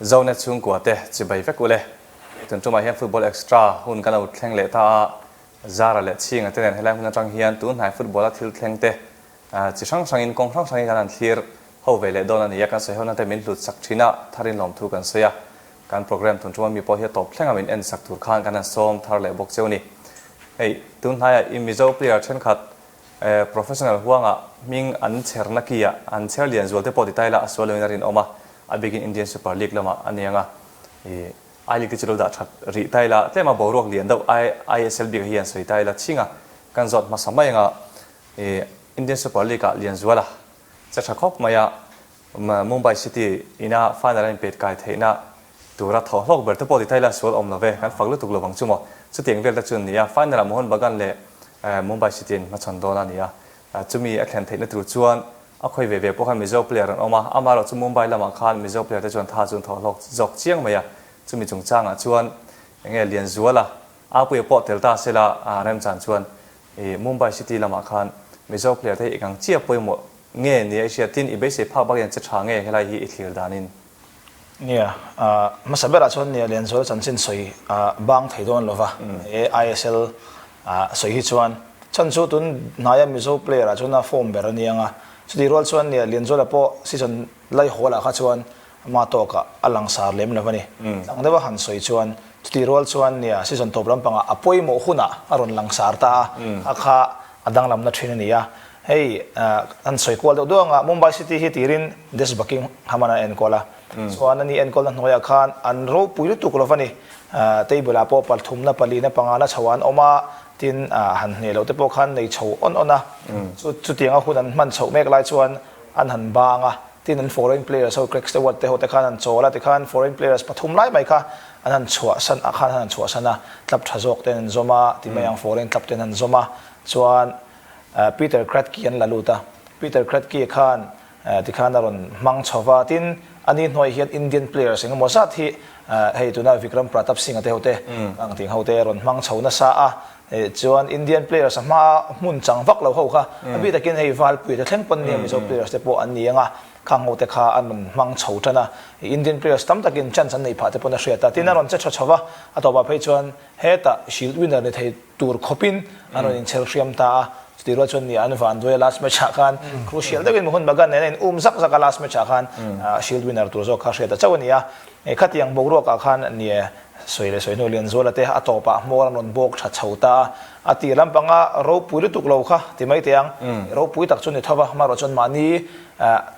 Zonet chhungkua te chibai vek ule. Tun tumah hian Football Extra hun kan lo thleng leh ta a, Zara leh Chhinga te nen helai hmun atang hian tun hnai football a thil thleng te chi hrang hrangin kawng hrang hrangin kan han thlir ho ve leh dawn a ni a, kan sawi hona te min hlut sak thin a, tharin lawmthu kan sawi a, kan program tun tuma mi pawh hi a tawp thleng a min en sak tur khan kan han sawm thar leh bawk cheu a ni. Hei tun hnaiah i Mizo player thenkhat Professional huangah hming an chherna kiah an chher lian zual te pawh ti ta ila a sual loin a rinawm a, a bikin Indian Super League lamah a niang a, ih I League te chu lo dah that rih ta ila tlema boruak lian deuh ISL bikah hian sawi ta ila chhinga kan zawt hmasa mai anga ih Indian Super League ah lian zual a che tha khawp mai a, Mumbai City ina final a inpet kai theihna tura thawh hlawk ber te pawh ti ta ila sual awm lo ve, kan fak lutuk lo vang chu maw. Chutiang vel te chu an ni a, final ah Mohun Bagan leh Mumbai City an hmachhawn dawn a ni a, chumi a thlen theihna tur chuan a khawi ve ve pawh khan Mizo player an awm a, amaherawh chu Mumbai lamah khan Mizo player te chuan tha chu an thawh hlawk zawk chiang mai a, chumi chungchangah chuan enge Lianzuala Apuia pawh tel ta sela remchan chuan Mumbai City lamah khan Mizo player te hi eng ang chiah pawimawh Nge nia i hriat tin i beisei phak bak hian che tha nge helai hi i thlir danin? Nia, hmasa berah chuan nia Lianzuala chanchin sawi bang thei dawn lova he ISL sawi hi chuan chhan chu tun hnaia Mizo player ah chuan a form ber a ni ang a, chutih rual chuan nia Lianzuala pawh season lai hawl ah kha chuan ama tawkah a langsar lem lo a ni. Tlang deuha han sawi chuan chutih rual chuan nia season tawp lampangah a pawimawh hunah a rawn langsar ta a, kha kha a danglamna thin a ni a. Hei an sawi kual deuh duang a, Mumbai City hi tirin Des Buckingham an enkawl a, chuan ani enkawlna hnuaiah khan an ropui lutuk lo va ni. Table ah pawh pathumna, palina, pangana chho an awm a, tin han hneh loh te pawh khan nei chho awn awn a. Chutianga hun an hman chhoh mek lai chuan an han bang a, tin an foreign players ho Craig Stewart te ho te khan an chawl a, tikhan foreign players pathum lai mai kha an han chhuahsan a khan an han chhuahsan a, club tha zawk ten an zawm a, ti mai ang foreign club ten an zawm a, chuan Peter Kratky an la lut a, Peter Kratky khan tikhan a rawn hmang chho va, tin ani hnuai hian Indian players eng emaw zat hi hei tuna Vikram Pratap Singh-a te ho te ang ting ho te a rawn hmang chho nasa a, chuan Indian players a hma hmun chang vak lo ho kha a bik takin hei Valpui te thleng pawn nia Mizo players te pawh an ni ang a, khang ho te kha an rawn hmang chho tan a, Indian players tam takin chance an neih phah te pawn a hriat a, tin a rawn che tha chho va, a tawpah phei chuan hetah shield winner ni thei tur khawpin an rawn inchher hriam ta a, chutih rual chuan nia an van duai a last match ah khan crucial deuhin Mohun Bagan nen a in um zak zak a last match ah khan shield winner tur zawk kha hriat ta chauh a ni a, khatiang boruak ah khan nia sawi leh sawi hnu Lianzuala te a tawp ah hmawr an rawn bawk tha chho ta a, a tir lampanga ropui lutuk lo kha ti mai teh ang, ropui tak chu ni tho va, amaherawh chuan mahni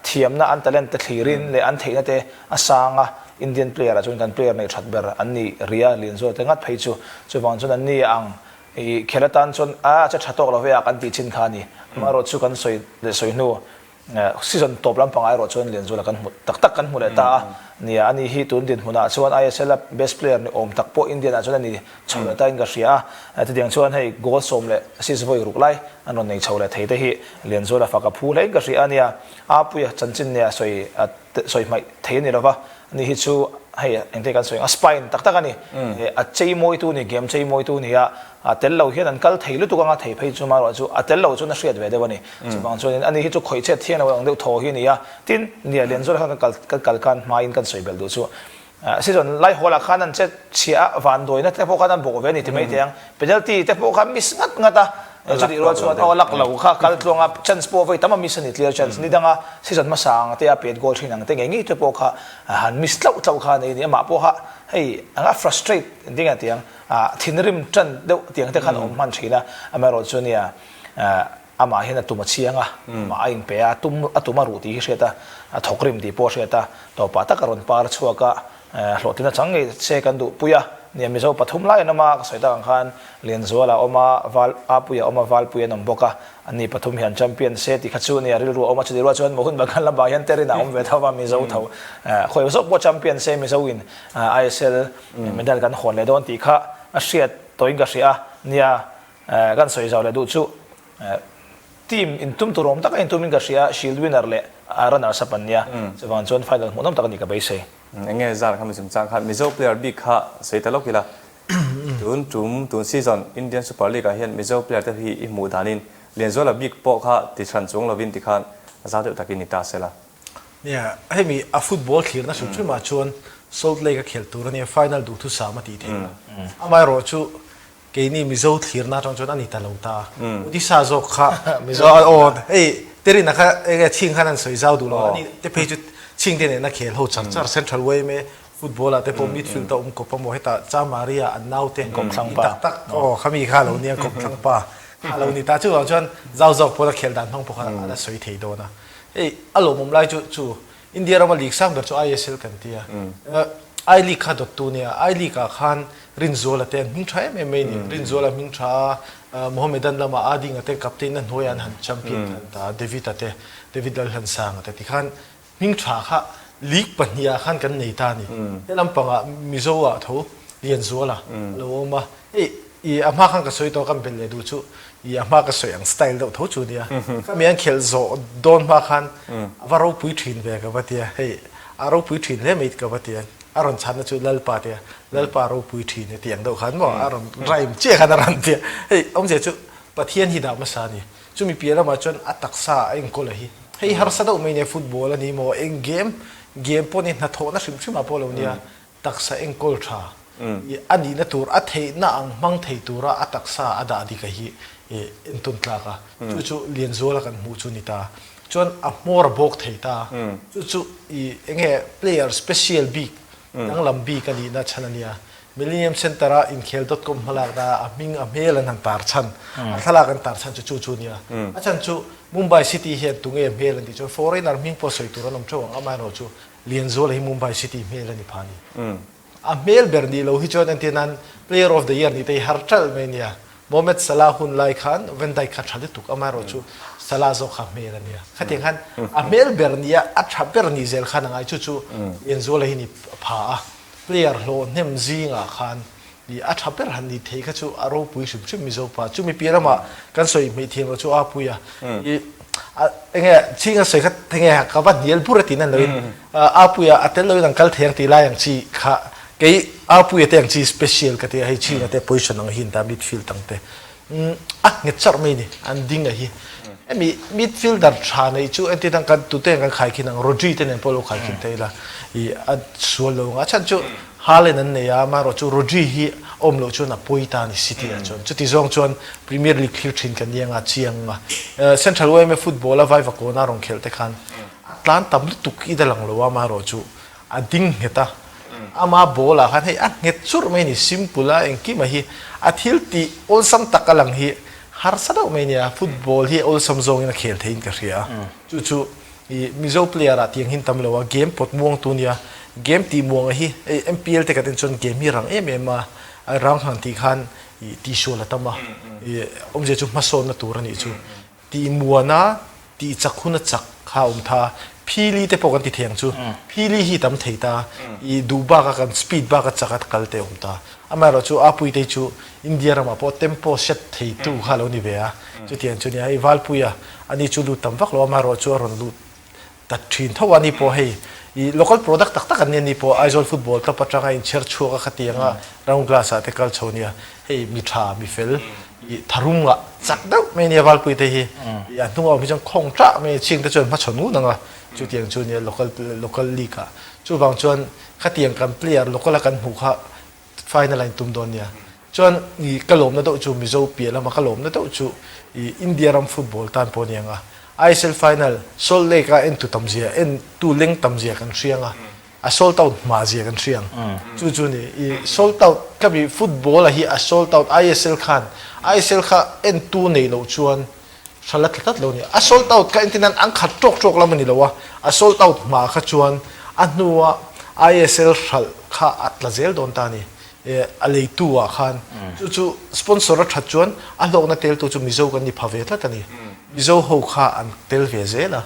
thiamna an talent te thlirin leh an theihna te a sang a, Indian player ah chuan kan player nei that ber an ni rih a, Lianzuala te ngat phei chu. Chuvang chuan an ni ang i khel atan chuan a che tha tawk lo ve a kan tih chin kha a ni. Amaherawh chu kan sawi leh sawi hnu season tawp lampangah erawh chuan Lianzuala kan hmu tak tak kan hmu leh ta a nia. Ani hi tun dinhmunah chuan ISL a best player ni awm tak pawh Indian ah chuan a ni chho leh ta in ka hria a. Chutiang chuan hei goal sawm leh assist vawi ruk lai an rawn nei chho leh thei te hi Lianzuala fak a phu hle in ka hria a nia. Apuia chanchin nia sawi sawi hmaih thei a ni lova, ani hi chu hei engte kan sawi ang a spine tak tak a ni, a chei mawitu ni, game chei mawitu ni a, a tel lo hian an kal thei lutuk anga thei phei chu marawh chu a tel lo chuan a hriat ve deuh a ni, chuvang chuanin ani hi chu khawih chet thiang lo ang deuh thaw hi a ni a, tin nia Lianzuala khan kan kal kan kal khan hmain kan sawi belh duh chu Season lai hawlah khan an che chhiah a, vanduaina te pawh khan an bawk ve a ni ti mai teh ang. Penalty te pawh khan miss ngat ngat a, chutih rual chuan aw lak lo kha kal tluang a, chance pawh vawi tam a miss a ni, clear chance. Ni danga season hmasa ang te a pet goal thin ang te ngei ngei te pawh kha han miss tlauh tlauh kha a nei a ni. Amah pawh kha hei anga frustrate ding a tiang, thinrim tan deuh tiang te khan a awm hman thin a, amaherawhchu chu nia Amah hian a tum a chiang a, amah a inpe a, tum a tum a ruh tih hi hriat a, a thawk rim tih pawh a hriat a, tawpah tak a rawn par chhuak a, hlawhtlin a chang ngei se kan duh pui a, nia Mizo pathum lai an awm a, ka sawi tak ang khan Lianzuala a awm a, Val Apuia a awm a, Valpui an awm bawk a, anni pathum hian champion se tih kha chu nia rilru a awm a, chutih rual chuan Mohun Bagan lamah hian Terina a awm ve tho va, Mizo tho khawi zawk pawh champion se Mizo in ISL medal kan hawn leh dawn tih kha a hriat tawhin ka hria a, nia Kan sawi zau leh duh chu team intum tur awm taka intumin ka hria, Shield winner leh runners up an nia, chuvang chuan final hmuhnawm tak a nih ka beisei. Eng nge zar kha mi chungchang khan Mizo player bik kha sawi ta lawk ila, tun tum tun season Indian Super League ah hian Mizo player te hi i hmuh danin Lianzuala bik pawh kha ti hran chuang lovin tikhan zau deuh takin ni ta sela. Nia, hemi a football thlirna hrim hrimah chuan. Salt Lake a khelh tur a nia, final duhthusam a tih theih a. Amaherawhchu Keini Mizo thlirna atang chuan a ni ta lo ta. Odisha zawk kha aw hei Terina kha enge chhing khan an sawi zau duh lo a ni te phei chu chhing te nena khel ho char char Central YMA football ah te pawh midfield a awm kawp a maw hetah Chamaria an naute ni tak tak aw khami kha a lo nia kawmthlang pa kha a lo ni ta chuvang chuan zau zawk pawn a khel dan hmang pawh khan a la sawi thei dawn a hei a lawmawm lai chu chu India rama league sang ber chu ISL kan ti a, I League kha dawttu nia, I League ah khan Rinzuala te an hming tha em em mai a ni. Rinzuala hming tha a, Mohammedan lama Adinga te captain na hnuaiah an han champion khan ta a, David-a te, David Lalhlansanga te tikhan hming tha kha league pahnih ah khan kan nei ta a ni. He lampangah Mizo ah tho Lianzuala a lo awm a, hei I a hma khan ka sawi tawh a, kan belh leh duh chu i a hma ka sawi ang style deuh tho chu nia. Ka mi an khelh zawh dawn hma khan a va ropui thin ve ka va tia, hei a ropui thin hle mai ka va tia, a rawn chhanna chu Lalpa tia, Lalpa ropui thin e tih ang deuh khan maw a rawn rhyme chiah khan a rawn tia. Hei awmzia chu Pathian hi dah hmasa a ni. Chumi piah lamah chuan a taksa a enkawl a hi. Hei harsa deuh mai nia football a ni maw, eng game game pawh ni hnathawhna hrim hrim ah pawh lo nia. Taksa enkawl tha i a nihna tur a theihna ang hmang thei tura a taksa a dah dik a hi entawn tlak a, chu chu Lianzuala kan hmuh chu ni ta. Chuan a hmawr a bawk thei ta, chu chu i enge player special bik danglam bik a nihna chhan a nia. Millennium Centre a inkhel dot com hmalakna a hming a hmel an han tar chhan, a thlalak an tar chhan chu chu chu nia. A chhan chu Mumbai City hian tunge hmel an tih chuan foreigner hming pawh sawi tur an awm theuh ang, amaherawhchu Lianzuala hi Mumbai City hmel a ni pha a ni. A hmel ber nih lo hi chuan entir nan Player of the Year nih te hi har ṭalh mai a nia. Mohamed Salah hun lai khan Van Dijk kha ṭha lutuk, amaherawhchu Salah zawk kha hmel a nia. Khatiang khan a hmel ber nia a ṭha ber nih zel khan a ngai. Chu chu Lianzuala hi ni pha a, player hlawh hnem zingah khan I a tha ber han ni thei kha chu a ropui hrim hrim Mizo pa. Chumi piah lamah kan sawi hmeh thiam lo chu a pui a. I a enge chhing a sawi kha enge ka va hnial bur a tih nan loin a pui a a tel loin an kal thei ang tih lai ang chi kha kei a pui a te ang chi special ka ti a hei chhing a te position ang hi an ta midfield ang te. A nghet charh mai ni an ding a hi. Hemi midfielder tha nei chu entir dang kan tute kan khai khin ang Rodri te nen pawh lo khai khin thei ila i a sual lo ang a chhan chu Haaland an nei a amaherawh chu Rodri hi awm loh chuan a pawi ta a ni City ah chuan chuti zawng chuan Premier League thlir thin kan ni anga chiang a Central YMA football a Vaivakawna rawn khelh te khan a tlan tam lutuk i da lang lo a amaherawh chu a ding nghet a, ama ball ah khan hei a nghet churh mai a ni, simple a engkim a hi a thil tih awlsam tak a lang hi harsa deuh mai a nia, football hi awlsam zawngin a khel theiin ka hria a, chu chu ih Mizo player ah tiang hin tam lo a, game pawt muang tu nia, game tih muang a hi hei MPL te kan en chuan game hi rang em em a, a rang han tih khan ih tihsual a tam a, ih awmzia chu hmasawnna tur a nih chu. Tih muana tih chak hun a chak kha a awm tha. Phili te pawh kan ti thei ang chu. Phili hi tam thei ta. I duh baka kan speed baka chak a kal te a awm ta. Amaherawh chu Apui te chu India ramah pawh tempo set thei tu kha a lo ni ve a. Chutiang chu nia hei Valpuia ani chu lut tam vak lo amaherawh chu a rawn lut ta thin tho a ni pawh hei i local product tak tak an ni a ni pawh Aizawl football club atanga inchher chhuak a khatianga round glass ah te kal chho nia hei mi tha mi fel i tharum ngah chak deuh mai nia Valpui te hi i a hnungah awm hi chuan khawng tah mai chhing te chuan hmachhawn ngun ang a chutiang chu nia local local league ah chuvang chuan khatiang kan player local a kan hmuh kha Final a intum dawn nia. Chuan i ka lawmna deuh chu Mizo piah lama ka lawmna deuh chu i India ram football tan pawh aniang a. ISL final Salt Lake a entu tam zia, entu leng tam zia kan hriang a, a sold out hma zia kan hriang. Chu chu ni i sold out ka mi football a hi a sold out ISL khan ISL kha entu nei loh chuan Hral a tla tlat lo ni. A sold out kha entir nan an khat tawk tawk lam a ni lo a, a sold out hma kha chuan a hnua ISL hralh kha a tla zel dawn ta a ni. A leitu ah khan chu chu sponsor a that chuan a hlawkna teltu chu Mizo kan ni pha ve tlat a ni. Mizo ho kha an tel ve zel a.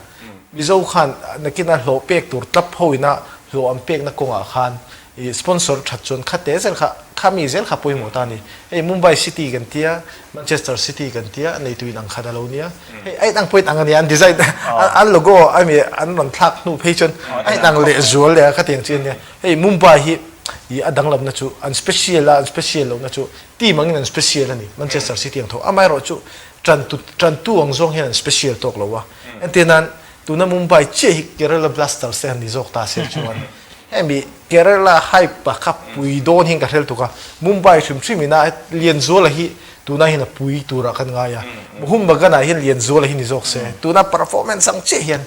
Mizo khan nakina hlawh pek tur tlap ho ina hlawh an pekna kawngah khan I sponsor that chuan kha te zel kha kha mi zel kha pawimawh ta a ni. Hei Mumbai City kan tia, Manchester City kan tia, a neitu in ang khat a lo nia. Hei a inang pawh in ang a nia, an design an logo a mi an rawn thlak hnu phei chuan a inang leh zual leh a khatiang chi a nia. Hei Mumbai hi i a danglamna chu an special a, an special lohna chu team angin an special a ni, Manchester City ang tho. Amaherawhchu tantu tantu ang zawng hian an special tawk lo a. Entirnan tuna Mumbai chiah hi Kerala Blasters te han ni zawk ta se chuan. Hemi Kerala hype a kha pui dawn hian ka hrel tuk a, Mumbai hrim hrim ina Lianzuala hi tunah hian a pui turah kan ngai a, Mohun Bagan-ah hian Lianzuala hi ni zawk se, tuna performance ang chiah hian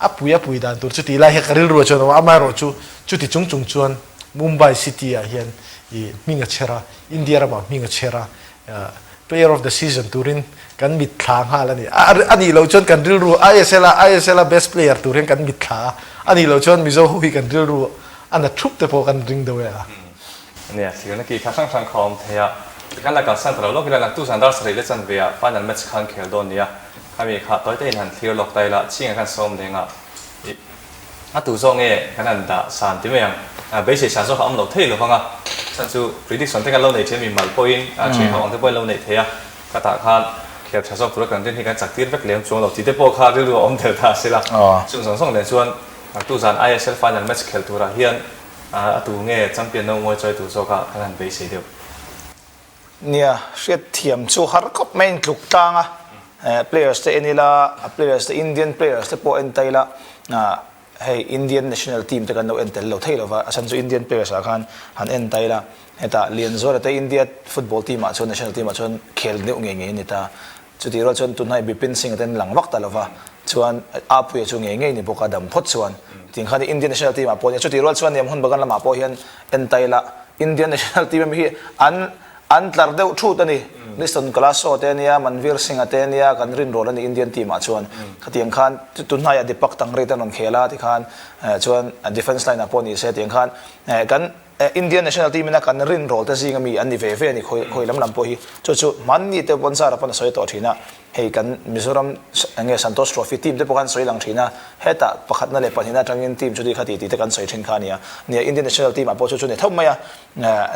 a pui a pui dan tur chu tih lai hi ka rilru ah chuan a awm a, amaherawhchu chuti chung chung chuan Mumbai city ah hian ih hming a chher a, India ramah hming a chher a, Player of the season turin kan mitthla nghal a ni. A nih loh chuan kan rilru ISL a ISL a best player tur hian kan mitthla a, a nih loh chuan Mizo ho hi kan rilru a na thup te pawh kan ring deuh e a. Nia, thirna ki kha hrang hrang kha a awm thei a, tikhan la kalsan ta lo lawk ila naktuk zan dar sarih le chanve ah final match khan khel dawn nia, khami kha tawi te in han thlir lawk ta ila chhingah khan sawm leng a, ih. A tu zawk nge kan han dah san ti mai ang. Beisei san zawk a awm lo thei lo vang a, chhan chu prediction te kan lo nei thin a mi mal pawhin thian ho ang te pawhin lo neih thei a, ka tah khan khel tha zawk tura kan rin hi kan chak tir vek lem chuang lo tih te pawh kha rilru a awm tel ta a sila. Chung zawng zawng nen chuan tu zan ISL final match khel turah hian a tu nge champion no ngawi chawi tur zawka kan han beisei deuh. Nia, hriatthiam chu har khawp mai in tluk tlang a, players te en ila, a players te Indian players te pawh en ta ila, hei Indian national team te kan lo en tel lo thei lova, a chhan chu Indian players ah khan han en ta ila, hetah Lianzuala te India football team ah chuan national team ah chuan khel deuh ngei ngei a ni ta. Chutih rual chuan tunhai Bipin Singh-a ten lang vak ta lova, chuan Apuia chu ngei ngei ni bawk a dam phawt chuan tih khan Indian national team ah pawh nia chutih rual chuan Niam Hun Bagan lamah pawh hian en ta ila Indian national team ami hi an an tlar deuh thut a ni. Liston Colaco te ania, Manveer Singh-a te ania kan rinrawl a ni Indian team ah chuan. Khatiang khan tunhnaiah Deepak Tangri te an rawn khel a tikhan chuan defence line ah pawh ni se tiang khan kan Indian national team ina kan rinrawl te zinga mi an ni ve ve a ni khawi khawi lam lam pawh hi chu chu hmanni te pawn zara pawn a sawi tawh thin a, hei kan Mizoram enge Santosh Trophy team te pawh khan sawi lang thin a, hetah pakhatna leh pahnihna atangin team chuti kha ti tih te kan sawi thin kha a ni a, nia Indian national team ah pawh chu chu ni tho mai a,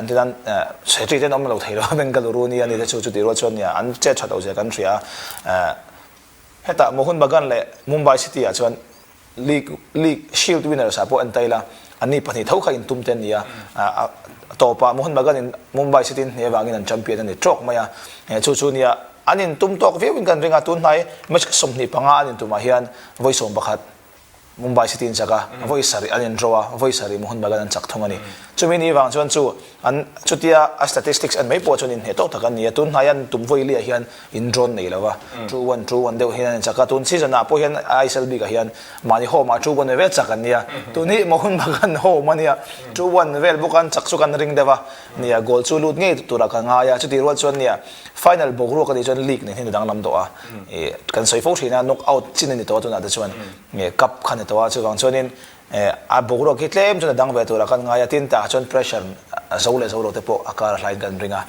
engtin nan Chhetri te an awm lo thei lo a Bengaluru nia ni te chu chutih rual chuan nia an chet that loh zia kan hria a, hetah Mohun Bagan leh Mumbai City ah chuan League League Shield winners ah pawh en ta ila, anni pahnih tho kha intum te an ni a, a tawpah Mohun Bagan in Mumbai City in hneh avangin an champion a ni tawk mai a, chu chu nia an intum tawk viau in kan ring a, tun hnai match 25 an intumah hian vawi 11 Mumbai City in chak a, vawi sarih an in draw a, vawi sarih Mohun Bagan an chak thung a ni. Chumi ni vang chuan chu an chutia a statistics en mai pawh chuan inhneh tawk tak an ni a, tun hnai an tum vawi liah hian in drawn nei lo va, two one two one deuh hian an inchak a, tun season ah pawh hian ISL bik ah hian mahni home ah two one ve vel chak an nia, tun hi Mohun Bagan home a nia, two one vel bawk an chak chu kan ring deuh a, nia goal chu lut ngei turah ka ngai a, chutih rual chuan nia final boruak a nih chuan league nen hian a danglam tawh a, ih kan sawi fo thin a knock out chin a ni tawh a tunah te chuan cup kha a ni tawh a, chuvang chuanin A boruak hi tlem chuan a dang ve turah kan ngai a, tin tah chuan pressure a zo leh zo lo te pawh a kar a hlaiin kan ring a.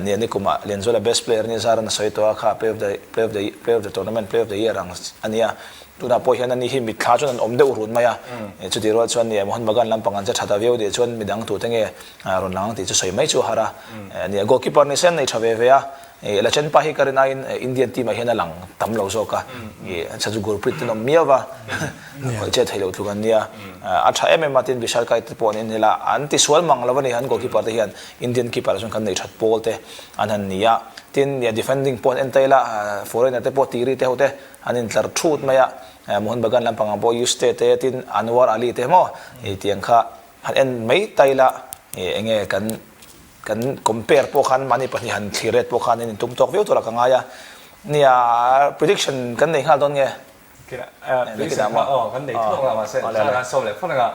Nia nikumah Lianzuala best player ni Zaran a sawi tawh a, kha player of the player of the player of the tournament, player of the year ang a nia. Tunah pawh hian ani hi mitthla chuan an awm deuh run mai a, chutih rual chuan nia Mohun Bagan lampang an che tha ta viau tih chuan midang tute nge rawn lang ang tih chu sawi mai chu a har a. Nia goalkeeper ni sen nei tha ve ve a, Lachen pa hi ka rin aiin Indian team ah hian a lang tam lo zawk a, chhan chu Gurpreet ten awm miau va, khawih che thei lo tluk an nia. A tha em em a tin Vishal Kai te pawh an inhel a, an ti sual mang lo a ni an goalkeeper te hian Indian keeper ah chuan kan nei that pawl te an han ni a. Tin defending pawh an en ta ila foreigner te pawh Tiri te ho te an intlar thut mai a, Mohun Bagan lampang ah pawh Yuste te tin Anwar Ali te maw tiang kha han en mai ta ila enge kan Kan compare pawh khan mahni pahnih han thlir ret pawh khan in intum tawk viau turah ka ngai a. Nia, prediction kan nei nghal dawn nge? Prediction kha aw kan nei thung ang a, mahse zan an sawm leh phawt ang a,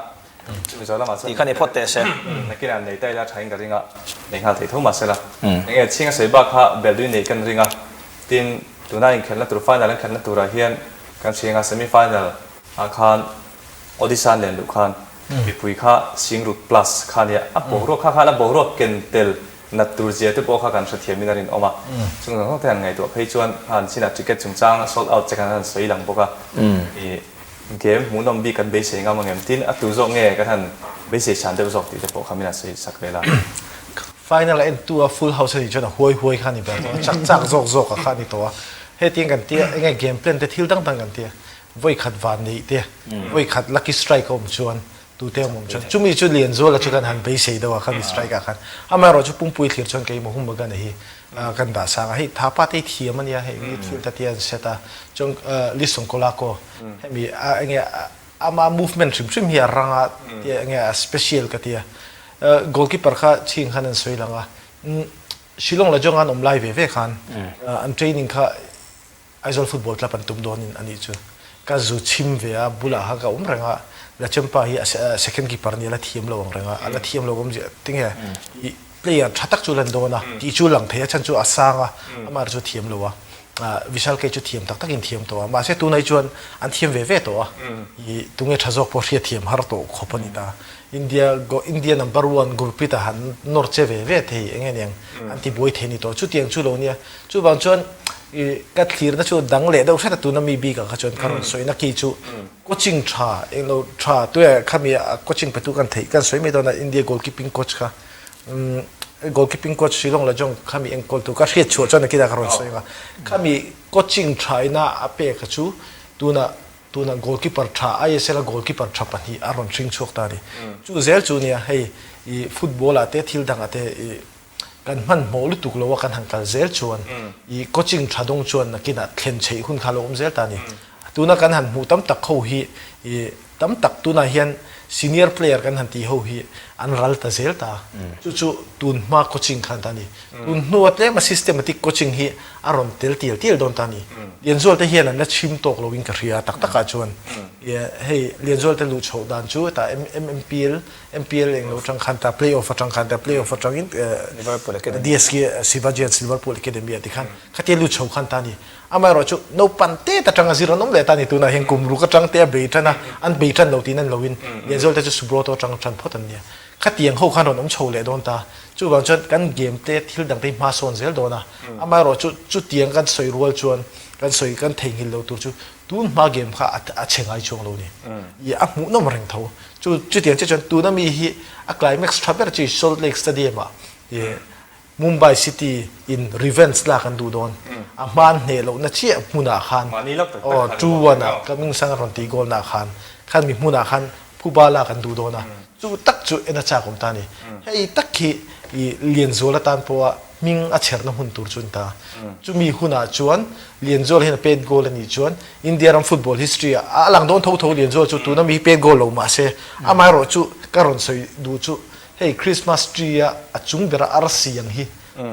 chumi zawh lamah chuan Tih kha ni phawt teh se. Nakinah nei ta ila tha in ka ring a, nei nghal thei tho mahse la. Enge chhing a sawi bak kha Beldui nei kan ring a, tin tuna inkhelhna tur final an khelhna turah hian kan hria ang a semi final ah khan Odisha an len luh khan Mipui kha Singrut plus kha nia, a boruak kha khan a boruak ken tel nat tur zia te pawh kha kan hrethiamin a rinawm a. Chung zawng zawng te han ngaihtuah phei chuan han chinah ticket chungchang sold out che khan han sawi lang bawk a. Ih game hmuhnawm bik kan beisei ngam ang em? Tin a tu zawk nge kan han beisei san deuh zawk tih te pawh kha min han sawi sak vel a. Final a entu a full house a nih chuan a huai huai kha a ni ber tawh a, chak chak zawk zawk a kha a ni tawh a. Hetiang kan tia enge game plan te thil dang dang kan tia. Vawi khat van neih te, vawi khat lucky strike a awm chuan tute awm awm chuan chumi chu Lianzuala chu kan han beisei deuh a khami strike ah khan. Amaherawh chu Pumpui thlir chuan kei Mohun Bagan-a hi kan dah sang a, hei Thapa te hi thiam a nia hei midfield a tia an set a, chuan Liston Colaco hemi enge. Ama movement hrim hrim hi a rang a tia enge a special ka tia. Goalkeeper kha chhing khan an sawi lang a. Shillong Lajong an awm lai ve ve khan an training kha Aizawl Football Club an tum dawnin a nih chu. Ka zu chhim ve a, bulah khan ka awm reng a, Lachempa hi a second keeper a nia, a la thiam lo ang reng a, a la thiam lo awm ziah tinge i player tha tak chu lan dawn a, tih chu lang thei a, chhan chu a sang a, amah erawh chu a thiam lo a, Vishal Kei chu thiam tak takin thiam tawh a, mahse tunah hi chuan an thiam ve ve tawh a, i tunge tha zawk pawh hriatthiam har tawh khawp a ni ta. India India number one Gurpreet a han nawr che ve ve thei eng nge niang an ti buai thei ni tawh, chutiang chu lo nia. Chuvang chuan i ka thlirna chu dang leh deuh hret a tuna mi bikah kha chuan ka rawn sawina khi chu coaching tha englo tha tuia khami a coaching petu kan theih kan sawi mai dawn a India goalkeeping coach kha umm goalkeeping coach Shillong Lajong khami enkawl tu ka hriat chhuah chuan nakinah ka rawn sawi ang a khami coaching tha ina a pek kha chu tunah tunah goalkeeper tha ISL a goalkeeper tha pahnih a rawn hring chhuak ta a ni. Chu zel chu nia hei i football ah te thil dangah te i Kan hmanhmawh lutuk lo a kan han kal zel chuan i coaching tha dawng chuan nakinah thlen chheih hun kha lo awm zel ta a ni. Tuna kan han hmuh tam tak ho hi i tam tak tunah hian senior player kan han tih ho hi an ral ta zel ta. Chu chu tun hma coaching khan ta a ni. Tun hnua tlema systematic coaching hi a rawn tel tial tial dawn ta a ni. Lianzual te hian an la chhim tawk loin ka hria tak takah chuan hei Lianzual te luh chhoh dan chu hetah MMPL MPL eng lo atang khan ta play off atang khan ta play off atangin Liverpool Academy DSK Shivaji and Liverpool Academy a ti khan khatia lut chho khan ta ni amaherawh chu naupang te ta tanga zir an awm leh ta ni tunah hian kum ruk atang te a bei tan a an bei tan lo tiin an loin Lianzual te chu Subroto atang tan phawt an nia khatiang ho khan rawn awm chho leh dawn ta chuvang chuan kan game te thil dang te hi hma sawn zel dawn a amaherawh chu chutiang kan sawi rual chuan kan sawi kan theihnghilh lo tur chu tun hma game kha a chhe ngai chuang lo ni i a hmuhnawm reng tho Chu chutiang che chuan tuna mi hi a climax tha ber chi Salt Lake Stadium ah i Mumbai City in revenge lak an duh dawn. A hma an hneh lohna chiah hmunah khan aw 2-1 ah Kaming-sang a rawn tih goal nah khan khan mi hmunah khan phuba lak an duh dawn a. Chu tak chu en a chak awm ta a ni. Hei tak hi i Lianzual atan pawha hming a chherna hmun tur chu a ni ta. Chumi hunah chuan Lianzual hian a pet goal a nih chuan India ram football history ah a lang dawn tho tho Lianzual chu tuna mi hi pet goal lo mahse amaherawh chu ka rawn sawi duh chu hei Christmas tree a a chung bera arsi ang hi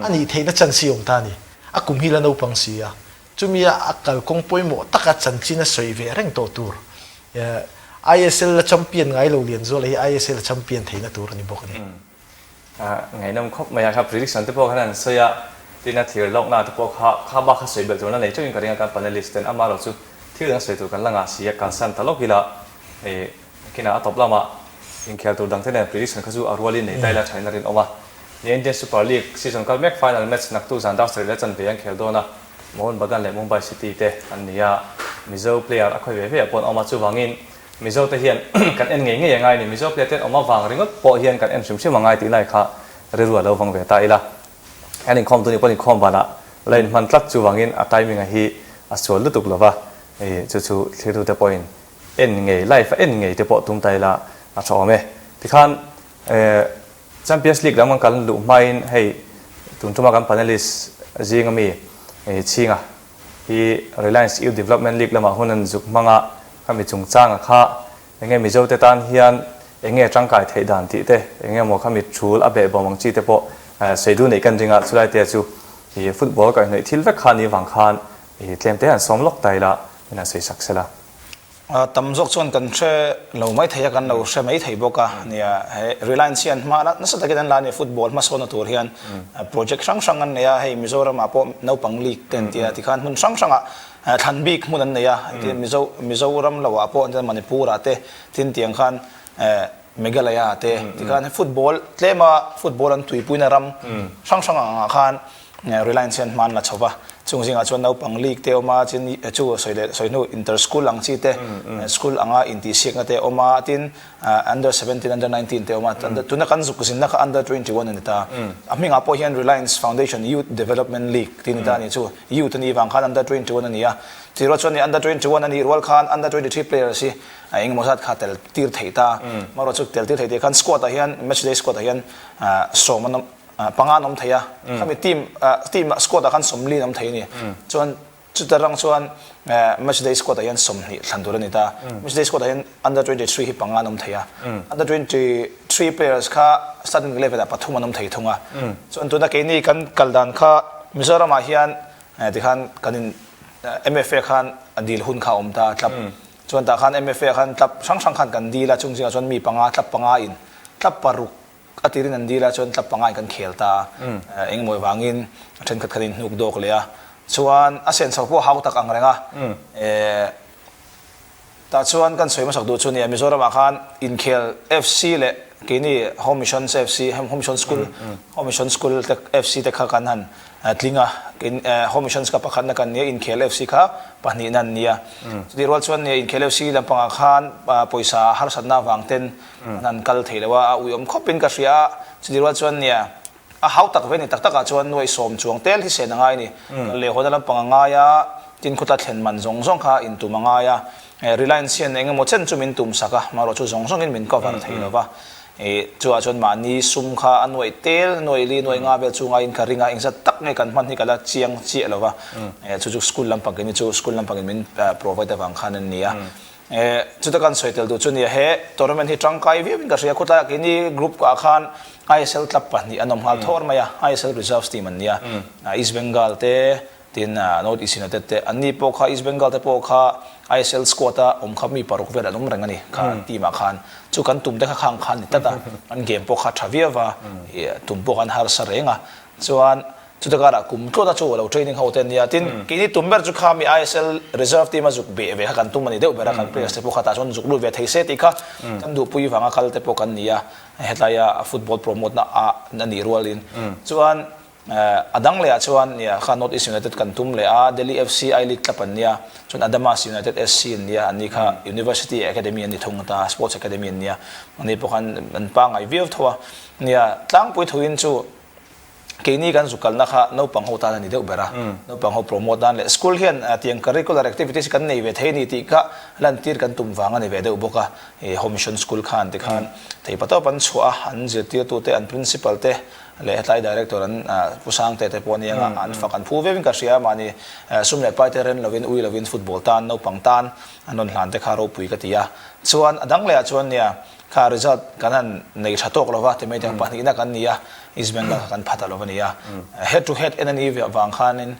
a nih theihna chance hi a awm ta a ni. A kum hi la naupang si a, chumi a a kalkawng pawimawh taka chanchin a sawi ve reng tawh tur ISL la champion ngai lo Lianzuala hi ISL a champion theihna tur a ni bawk a ni. Ngaihnawm khawp mai a, kha prediction te pawh khan an sawi a, tin a thlir lawkna te pawh kha kha bak kha sawi belh tur na nei teuhin ka ring a, kan panelist ten amaherawh chu thil dang sawi tur kan la ngah si a, kalsan ta lawk ila ih kinah a tawp lamah inkhel tur dang te nen prediction kha chu a rualin nei ta ila thain a rinawm a. Ni Indian Super League season kal mek final match naktu zan dar sarih leh chanve an khel dawn a, Mohun Bagan leh Mumbai City te an ni a, Mizo player a khawi ve ve ah pawh an awm a, chuvangin Mizo te hian kan en ngei ngei a ngai a ni. Mizo player te an awm avang ringawt pawh hian kan en hrim hrim a ngai tih lai kha rilru a lo vang ve ta ila. Kan inkhawm tu nih pawh inkhawm vanah la inhman tlat chuvangin a timing a hi a sual lutuk lova, hei chu chu thlir te pawhin en ngei live a en ngei te pawh tum ta ila a tha awm e. Tikhan Champions League lam kan kal luh hmain hei tun tuma kan panelist zinga mi Chhinga hi Reliance Youth Development League lamah hun an zuk hmang a, khami chungchanga kha enge Mizo te tan hian enge tangkai theih dan tih te, enge maw khami thul a behbawm ang chi te pawh sawi duh neih kan ring a, chulai te chu i football kaihhnawih thil vek kha ni vang khan i tlem te han sawm lawk ta ila min han sawi sak sela. Tam zawk chuan kan hre lo mai thei a, kan lo hre mai thei bawk a. Nia, he Reliance hian hma nasa takin an la a ni, football hmasawnna tur hian project hrang hrang an nei a, hei Mizoramah pawh naupang league te an ti a, tikhan hmun hrang hrangah thlan bik hmun an nei a, Mizo Mizoram loah pawh Manipur-ah te tin tiang khan Meghalaya te tikhan football tlema football an tuipuina ram hrang hrang angah khan Reliance hian hma an la chho va, chung zingah chuan naupang league te a awm a, chin chu sawi leh sawi hnu inter school ang chi te, school anga intihsiakna te a awm a, tin under 17, under 19 te a awm a, tuna kan zuk zinna kha under 21 a ni ta. A hmingah pawh hian Reliance Foundation Youth Development League tih a ni ta a ni, chu youth a nih vang khan under 21 a ni a, tih rual chuan under 21 a nih rual khan under 23 players hi engemaw zat kha tel tir theih ta, amaherawh chu tel tir theih tih khan squad ah hian match day squad ah hian sawm an awm. Panga an awm thei a, khami team team ah squad ah khan 40 an awm thei a ni. Chuan Chuta rang chuan match day squad ah hian 20 thlan tur a ni ta. Match day squad ah hian under 23 hi panga an awm thei a. Under 23 players kha starting eleven ah pathum an awm thei thung a. Chuan tuna keini kan kal dan kha Mizoram ah hian tikhan kan in MFA khan a dil hun kha a awm ta club. Chuan tah khan MFA khan club hrang hrang khan kan dil a, chung zingah chuan mi panga club panga in club paruk A tirin an dil a chuan tlap pangai kan khel ta a, engemaw vangin a thenkhat khan in hnuk dawk leh a, chuan a senso pawh hau tak ang reng a, eh tah chuan kan sawi hmasak duh chu nia Mizoram ah khan inkhel FC leh keini Home Missions FC, Home Mission School, Home Mission School te FC te kha kan han tling a, Home Missions kha pakhatna kan nia, inkhel FC kha pahnihna an nia. Chutih rual chuan nia inkhel FC lampangah khan pawisa harsatna avang ten An han kal thei lo a, a uiawm khawpin ka hria a, chutih rual chuan nia, a hau tak ve ni tak takah chuan nuaih sawm chuang tel hi sen a ngai a ni. Kal leh hawna lampang a ngai a, tin khawtla thlen man zawng zawng kha in tum a ngai a, Reliance hian eng emaw chen chu min tum sak a, marawh chu zawng zawngin min cover thei lo va, ih chuah chuan mahni sum kha a nuaih tel, nuaih li, nuaih nga vel chu ngaiin ka ring a, engzat tak nge kan hman hi ka la chiang chiah lo va, chu chu school lampang keini chu school lampangin min provide avang khan a ni a. Chuta kan sawi tel duh chu nia he tournament hi tangkai viau in ka hria khawtlaiah keini group ah khan ISL club pahnih an awm nghal thawr mai a, ISL reserves team an nia, East Bengal te tin North East United te an ni pawh kha East Bengal te pawh kha ISL squad a awm kha mi paruk vel an awm reng a ni kha an team ah khan chu kan tum te kha khang khan ni tlat a, an game pawh kha tha viau va tum pawh khan harsa reng a chuan Chuta karah kum tlawt a chu lo training ho te an nia. Tin, keini tum ber chu kha mi ISL reserve team a zuk beh ve kha kan tum a ni deuh ber a, kan players te pawh kha tah chuan zuk lut ve thei se tih kha kan duhpui vanga kal te pawh kan ni a, hetlaia football promote na a a nih rualin. Chuan a dang lehah chuan nia kha North East United kan tum leh a, Delhi FC I League club an nia, chuan Adamas United SC an nia, an ni kha University Academy an ni thung ta, Sports Academy an nia, an ni pawh khan an pangngai viau tho a. Nia, tlangpui thuin chu Keini kan zu kalna kha naupang ho tan a ni deuh ber a, naupang ho promote nan leh school hian tiang curricular activities kan nei ve thei a ni tih kha lantir kan tum vang a ni ve deuh bawk a. Ih Home Mission School khan tikhan theipatawp an chhuah a, an zirtirtute, an principal te leh hetlai director an Pu Sangte te pawh aniang a, an fak an phu viauin ka hria a, mahni sum leh pai te ren lovin ui lovin football tan naupang tan an rawn hlan te kha ropui ka ti a. Chuan a dang lehah chuan nia Kha result kan han nei tha tawk lova ti mai te pahnihna kan ni a, East Bengal kha kan pha ta lo a ni a. Head to head en a ni vang khanin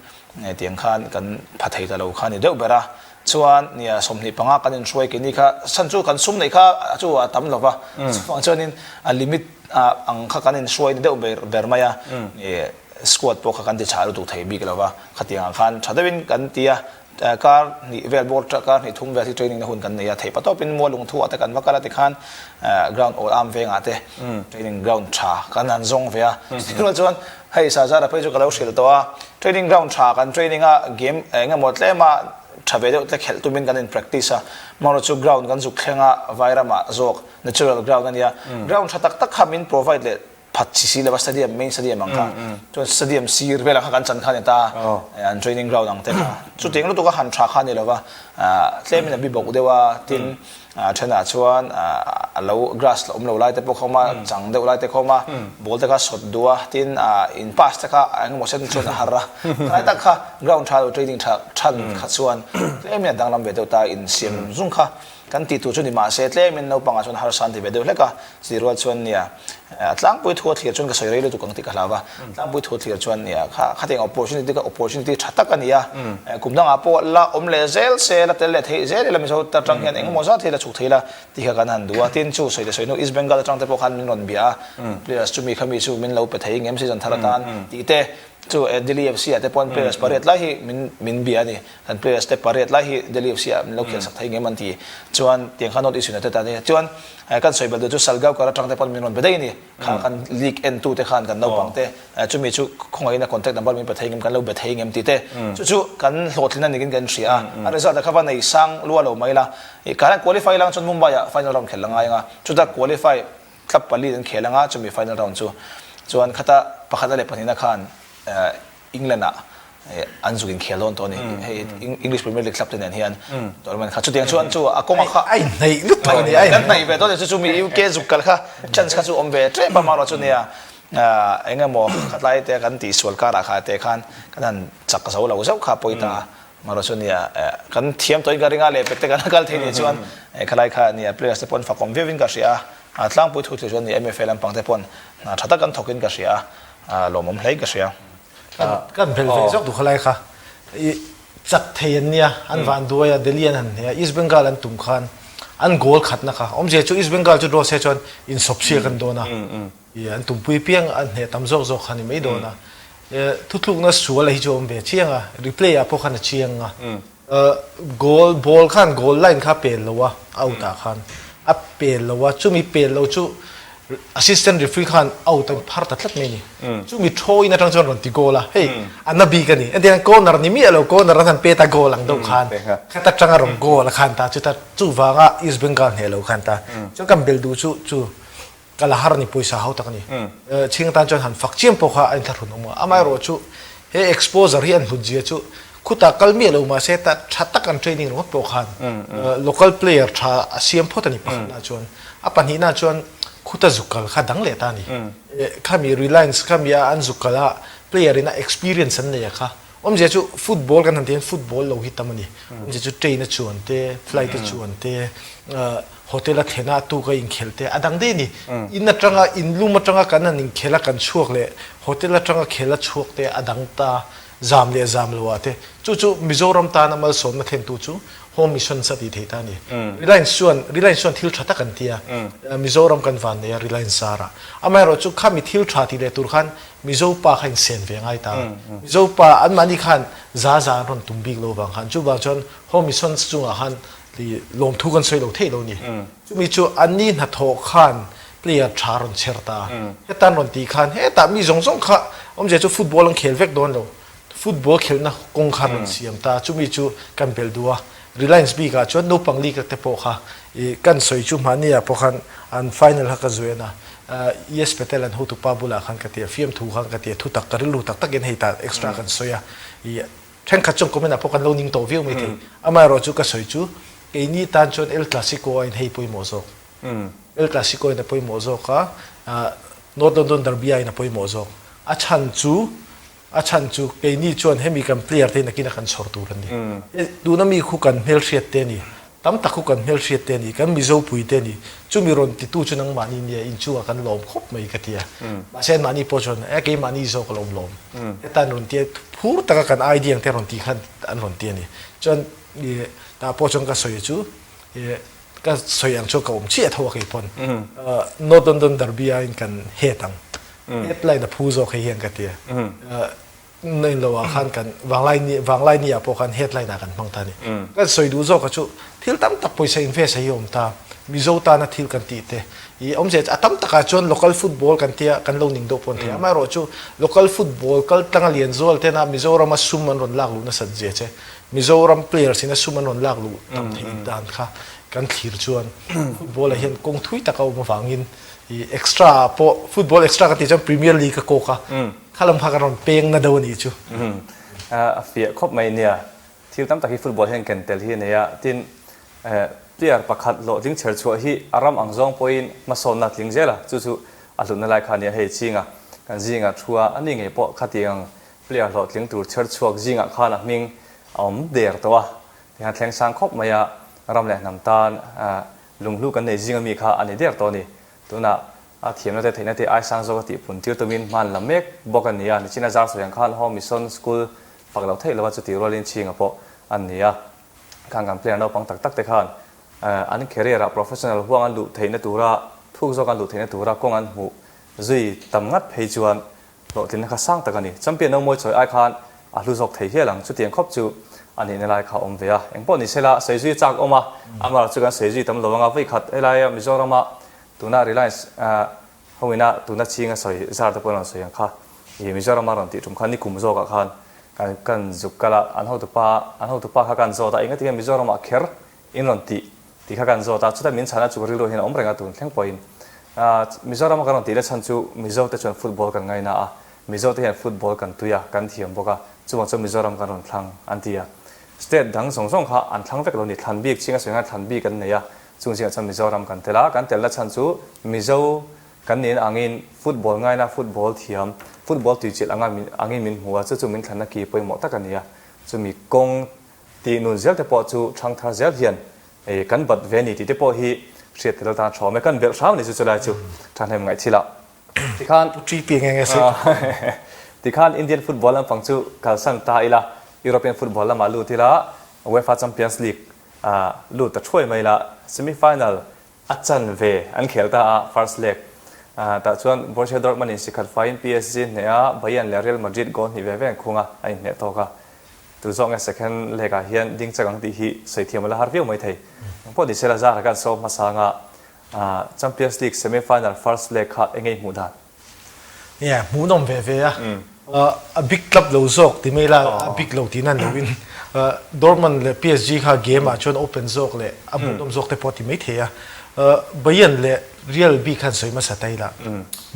tiang khan kan pha thei ta lo kha a ni deuh ber a. Chuan nia 25 kan inhruai keini kha chhan chu kan sum neih kha chu a tam lova, chuvang chuanin a limit ang kha kan inhruai ni deuh ber ber mai a. Squad pawh kha kan ti chhah lutuk thei bik lova, khatiangah khan tha deuhin kan ti a. Kar hnih vel bawr kar hnih thum vel hi training na hun kan nei a, theih patawpin mual lungthu ah te kan va kal a tikhan ground awl am vengah te training ground tha kan han zawng ve a. Chutiang chuan hei Sazara phei chu ka lo hrilh tawh a, training ground tha kan training a game eng emaw tlem a tha ve deuh te khelh tumin kan in practice a, amaherawh chu ground kan zuk thleng a Vairamah zawk natural ground a nia, ground tha tak tak kha min provide leh phat chi si lova stadium main stadium ang kha chuan stadium sir velah kha kan chan kha a ni ta an training ground ang te kha chutiang lutuk a han tha kha a ni lova tlemin a bi bawk deuh a tin a thenah chuan a lo grass la awm lo lai te pawh kha awm a chang deuh lai te kha awm a ball te kha sawt duh a tin in pass te kha engemaw sen chuan a har a khalai tak kha ground tha lo training tha than kha chuan tlemin a danglam ve deuh ta insiam zung kha Kan tih tur chu ni mahse tlemin naupangah chuan harsa an ti ve deuh hlek a, chutih rual chuan nia tlangpui thu a thlir chuan ka sawi rei lutuk ang tih ka hlau a, tlangpui thu a thlir chuan nia kha khatiang opportunity kha opportunity tha tak a ni a, kum dangah pawh la awm leh zel se la tel leh theih zel ila Mizo te atang hian engemaw zat hi la chhuk thei ila tih kha kan han duh a, tin chu sawi te sawi hnu East Bengal atang te pawh khan min rawn bia a, players chu mi kha mi chu min lo pe thei ngem season thar atan tih te chu Delhi FC ah te pawh players pariat lai hi min min bia a ni. Kan players te pariat lai hi Delhi FC ah min lo khel sak thei ngem an ti. Chuan tiang kha North East United ah nia. Chuan kan sawi belh duh chu Salgaonkar atang te pawn min rawn be daih a ni. Kha kan league en tu te khan kan naupang te chumi chu khawngaihin a contact number min pe thei ngem kan lo be thei ngem tih te. Chu chu kan hlawhtlin a nikin kan hria a. A result ah kha va nei sang lua lo mai la. Kan han qualify lang chuan Mumbai ah final round khelh la ngai ang a. Chuta qualify club pali an khel ang a chumi final round chu. Chuan khata pakhatna leh pahnihna khan England ah an zuk inkhel dawn tawh a ni. Hei English Premier League club te nen hian tournament kha chutiang chuan chu a kawng a kha a inhnaih lutuk a ni. Kan hnaih ve dawn a ni. Chu chu mi UK zuk kal kha chance kha chu awm ve tep a marawh chu nia eng emaw khatlai te kan tihsual karah kha te khan kan han chak zo lo zauh kha pawi ta. Amaherawhchu chu nia kan thiam tawhin ka ring a, lehpek te kan la kal thei nih chuan khalai kha nia players te pawn fakawm viauin ka hria a, tlangpui thu thlir chuan nia MFA lampang te pawn hna tha tak an thawkin ka hria a, lawmawm hlein ka hria. Kan belh ve zawk duh khalai kha i chak thei an nia, an van duai a, Delhi an han hneh a, East Bengal an tum khan an goal khatna kha awmzia chu East Bengal chu draw se chuan insawpsiak an dawn a. I an tumpui piang an hneh tam zawk zawk kha ni mai dawn a. Thutlukna sual a hi chu a awm ve chiang a, replay ah pawh khan a chiang a. Goal, ball khan goal line kha a pel lo a, out ah khan a pel lo a, chumi pel lo chu assistant referee khan out a phar ta tlat mai a ni. Chumi throw in atang chuan rawn ti goal a, hei a na bik a ni. Entirnan corner ni miah lo, corner an han pet a goal ang deuh khan khata tanga rawn goal a khan ta, chuta chuvanga East Bengal hneh lo khan ta. Chuan kan belh duh chu chu. Ka la har ni pawisa hau tak a ni. Chhing atan chuan han fak chiam pawh kha a inthlahrun awm a. Amaherawh chu he exposure hi an hlut zia chu khutah kal miah lo mahse ta tha tak an training ringawt pawh khan local player tha a siam phawt a ni pakhatna chuan. A pahnihna chuan khuta zuk kal kha dang leh ta a ni. Khami Reliance khami a an zuk kal a player in a experience an nei a kha Awmzia chu football kan han ti hian football lo hi tam a ni. Awmzia chu train a chuan te, flight a chuan te, hotel a thlen a tuk a inkhelh te a dang daih a ni. In atanga in lum atanga kan han inkhelh a kan chhuak leh hotel atanga khel a chhuak te a dang ta zam leh zam lo ah te. Chu chu Mizoram tana malsawmna thlentu chu Home Missions a tih theih ta a ni. Reliance chuan Reliance chuan thil tha tak an ti a, Mizoram kan van nei a Reliance zarah. Amaherawhchu khami thil tha ti leh tur khan Mizo pa kha insen ve ngai ta. Mizo pa anmahni khan za za an rawn tum bik lo vang khan chuvang chuan Home Missions chungah khan lawmthu kan sawi lo theih lo ni. Chumi chu anni hnathawh khan player tha rawn chher ta. Heta an rawn tih khan hetah mi zawng zawng kha awmzia chu football an khel vek dawn lo. Football khelhna kawng kha rawn siam ta. Chumi chu kan belh duh a. Reliance bikah chuan naupang league te pawh kha i kan sawi chu mahni ah pawh khan an final kha ka zuian a, ES Patel an hotupa bulah khan ka ti a, fiamthu khan ka ti a, thutak ka rilru tak takin hei tah extra kan sawi a, i thenkhat chuan comment ah pawh kan lo ning tawh viau maithei. Amaherawh chu ka sawi chu keini tan chuan El Clasico aiin hei pawimawh zawk. El Clasico in a pawimawh zawk a, North London Derby aiin a pawimawh zawk. A chhan chu A chhan chu keini chuan hemi kan player te nakin a kan chhawr tur a ni. Tuna mi khu kan hmelhriat te a ni, tam tak khu kan hmelhriat te a ni, kan Mizo pui te a ni. Chumi rawn titu chu nangmahni nia inchungah kan lawm khawp mai ka ti a. Mahse anmahni pawh chuan e keimahni zawk a lawm lawm. Heta an rawn ti a, phur taka kan idea ang te rawn tih khan an rawn ti a ni. Chuan tah pawh chuan ka sawi chu ka sawi ang chuan ka awm chiah tho a kei pawn. North London Derby aiin kan het ang. Headline a phu zawk hei hian ka ti a. Nain lo ah khan kan vanglai ni vanglai ni ah pawh khan headline ah kan hmang ta a ni. Kan sawi duh zawk a chu thil tam tak pawisa invest a hi a awm ta. Mizo tana thil kan tih te i awmzia a tam takah chuan local football kan tia kan lo ning deuh pawh an thei a. Amaherawh chu local football kal tlanga lian zual tena Mizorama sum an rawn lak luh nasat zia che Mizoram players ina sum an rawn lak luh tam theih dan kha kan thlir chuan football ah hian kawng thui tak a awm avangin I extra ah pawh football extra ka tih chuan Premier League ka kawk a, kha lam kha ka rawn peng na deuh a nih chu. A fiah khawp mai nia, thil tam tak hi football hian ken tel hi a nei a, tin player pakhat hlawhtling chher chhuah hi a ram ang zawng pawhin hmasawnna a tling zel a, chu chu a hlutna lai kha a nia, hei chinga kan zinga thu a, ani ngei pawh khatiang ang player hlawhtling tur chher chhuak zingah khan a hming a awm der tawh a, tihian thleng sang khawp mai a, ram leh hnam tan Lunghlu kan nei zinga mi kha a ni der tawh a ni. Tunah a thiamna te theihna te ai sang zawk a tih pun tir tumin hman la mek bawk a ni a. Nichina zar sawi ang khan Home Mission School fak loh theih lova chuti rualin chhinga pawh an ni a. Khang kan player naupang tak tak te khan an career ah professional huang an luh theihna tura thuk zawk an luh theihna tura kawng an hmuh zui tam ngat phei chuan Hlawhtlinna kha sang tak a ni. Champion no mawi chawi ai khan a hlu zawk thei hial ang. Chutiang khawp chu a nihna lai kha a awm ve a. Engpawh ni sela, sawi zui chak awm a, amah chu kan sawi zui tam lo anga vawi khat helaia Mizorama tuna Reliance hoina tuna chhinga sawi zar te pawh an rawn sawi ang kha i Mizorama rawn tih tum khan nikum zawkah khan kan kan zuk kal a, an hotupa an hotupa kha kan zawt a, engatinge Mizoramah kher In rawn tih tih kha kan zawt a, chuta min chhana chu ka rilru hian a awm reng a tun thleng pawhin. Mizorama kan rawn tih leh chhan chu Mizo te chuan football kan ngaina a, Mizo te hian football kan tui a, kan thiam bawk a, chuvang chuan Mizoram kan rawn thlang an ti a. State dang zawng zawng kha an thlang vek lo ni, thlan bik chhinga sawi ngai thlan bik an nei a, chung zingah chuan Mizoram kan tel a, kan telna chhan chu Mizo kan nih angin football ngaina, football thiam, football tuichilh anga angin min hmu a, chu chu min thlanna ki pawimawh tak a ni a, chumi kawng. Tih nun zel te pawh chu ṭhangthar zel hian kan bat ve ni tih te pawh hi hriat tel atan ṭha awm e. Kan belh hram a ni chu chulai chu ṭhahnem ngaih thil ah. Tikhan Pu TP nge nge sawi ka hmu. Tikhan Indian football lampang chu kalsan ta ila, European football lamah lut ila, UEFA Champions League lut ta thuai mai ila, semi final a chanve an khel ta a, first leg tah chuan Borussia Dortmund in sikhat faiin PSG hneh a, Bayern leh Real Madrid goal hnih ve ve an khung a, a inhneh tawk a. Tu zawk nge second leg ah hian ding chak ang tih hi sawi thiam a la har viau mai thei. Engpawh ni sela zara kan sawm hmasa anga Champions League semi final first leg kha enge i hmuh dan? Nia, hmuhnawm ve ve a. A big club lo zawk ti mai la, a big lo tih nan loin Dortmund leh PSG kha game ah chuan open zawk leh a hmuhnawm zawk te pawh ti mai thei a. Bayern leh Real bik khan sawi hmasa ta ila,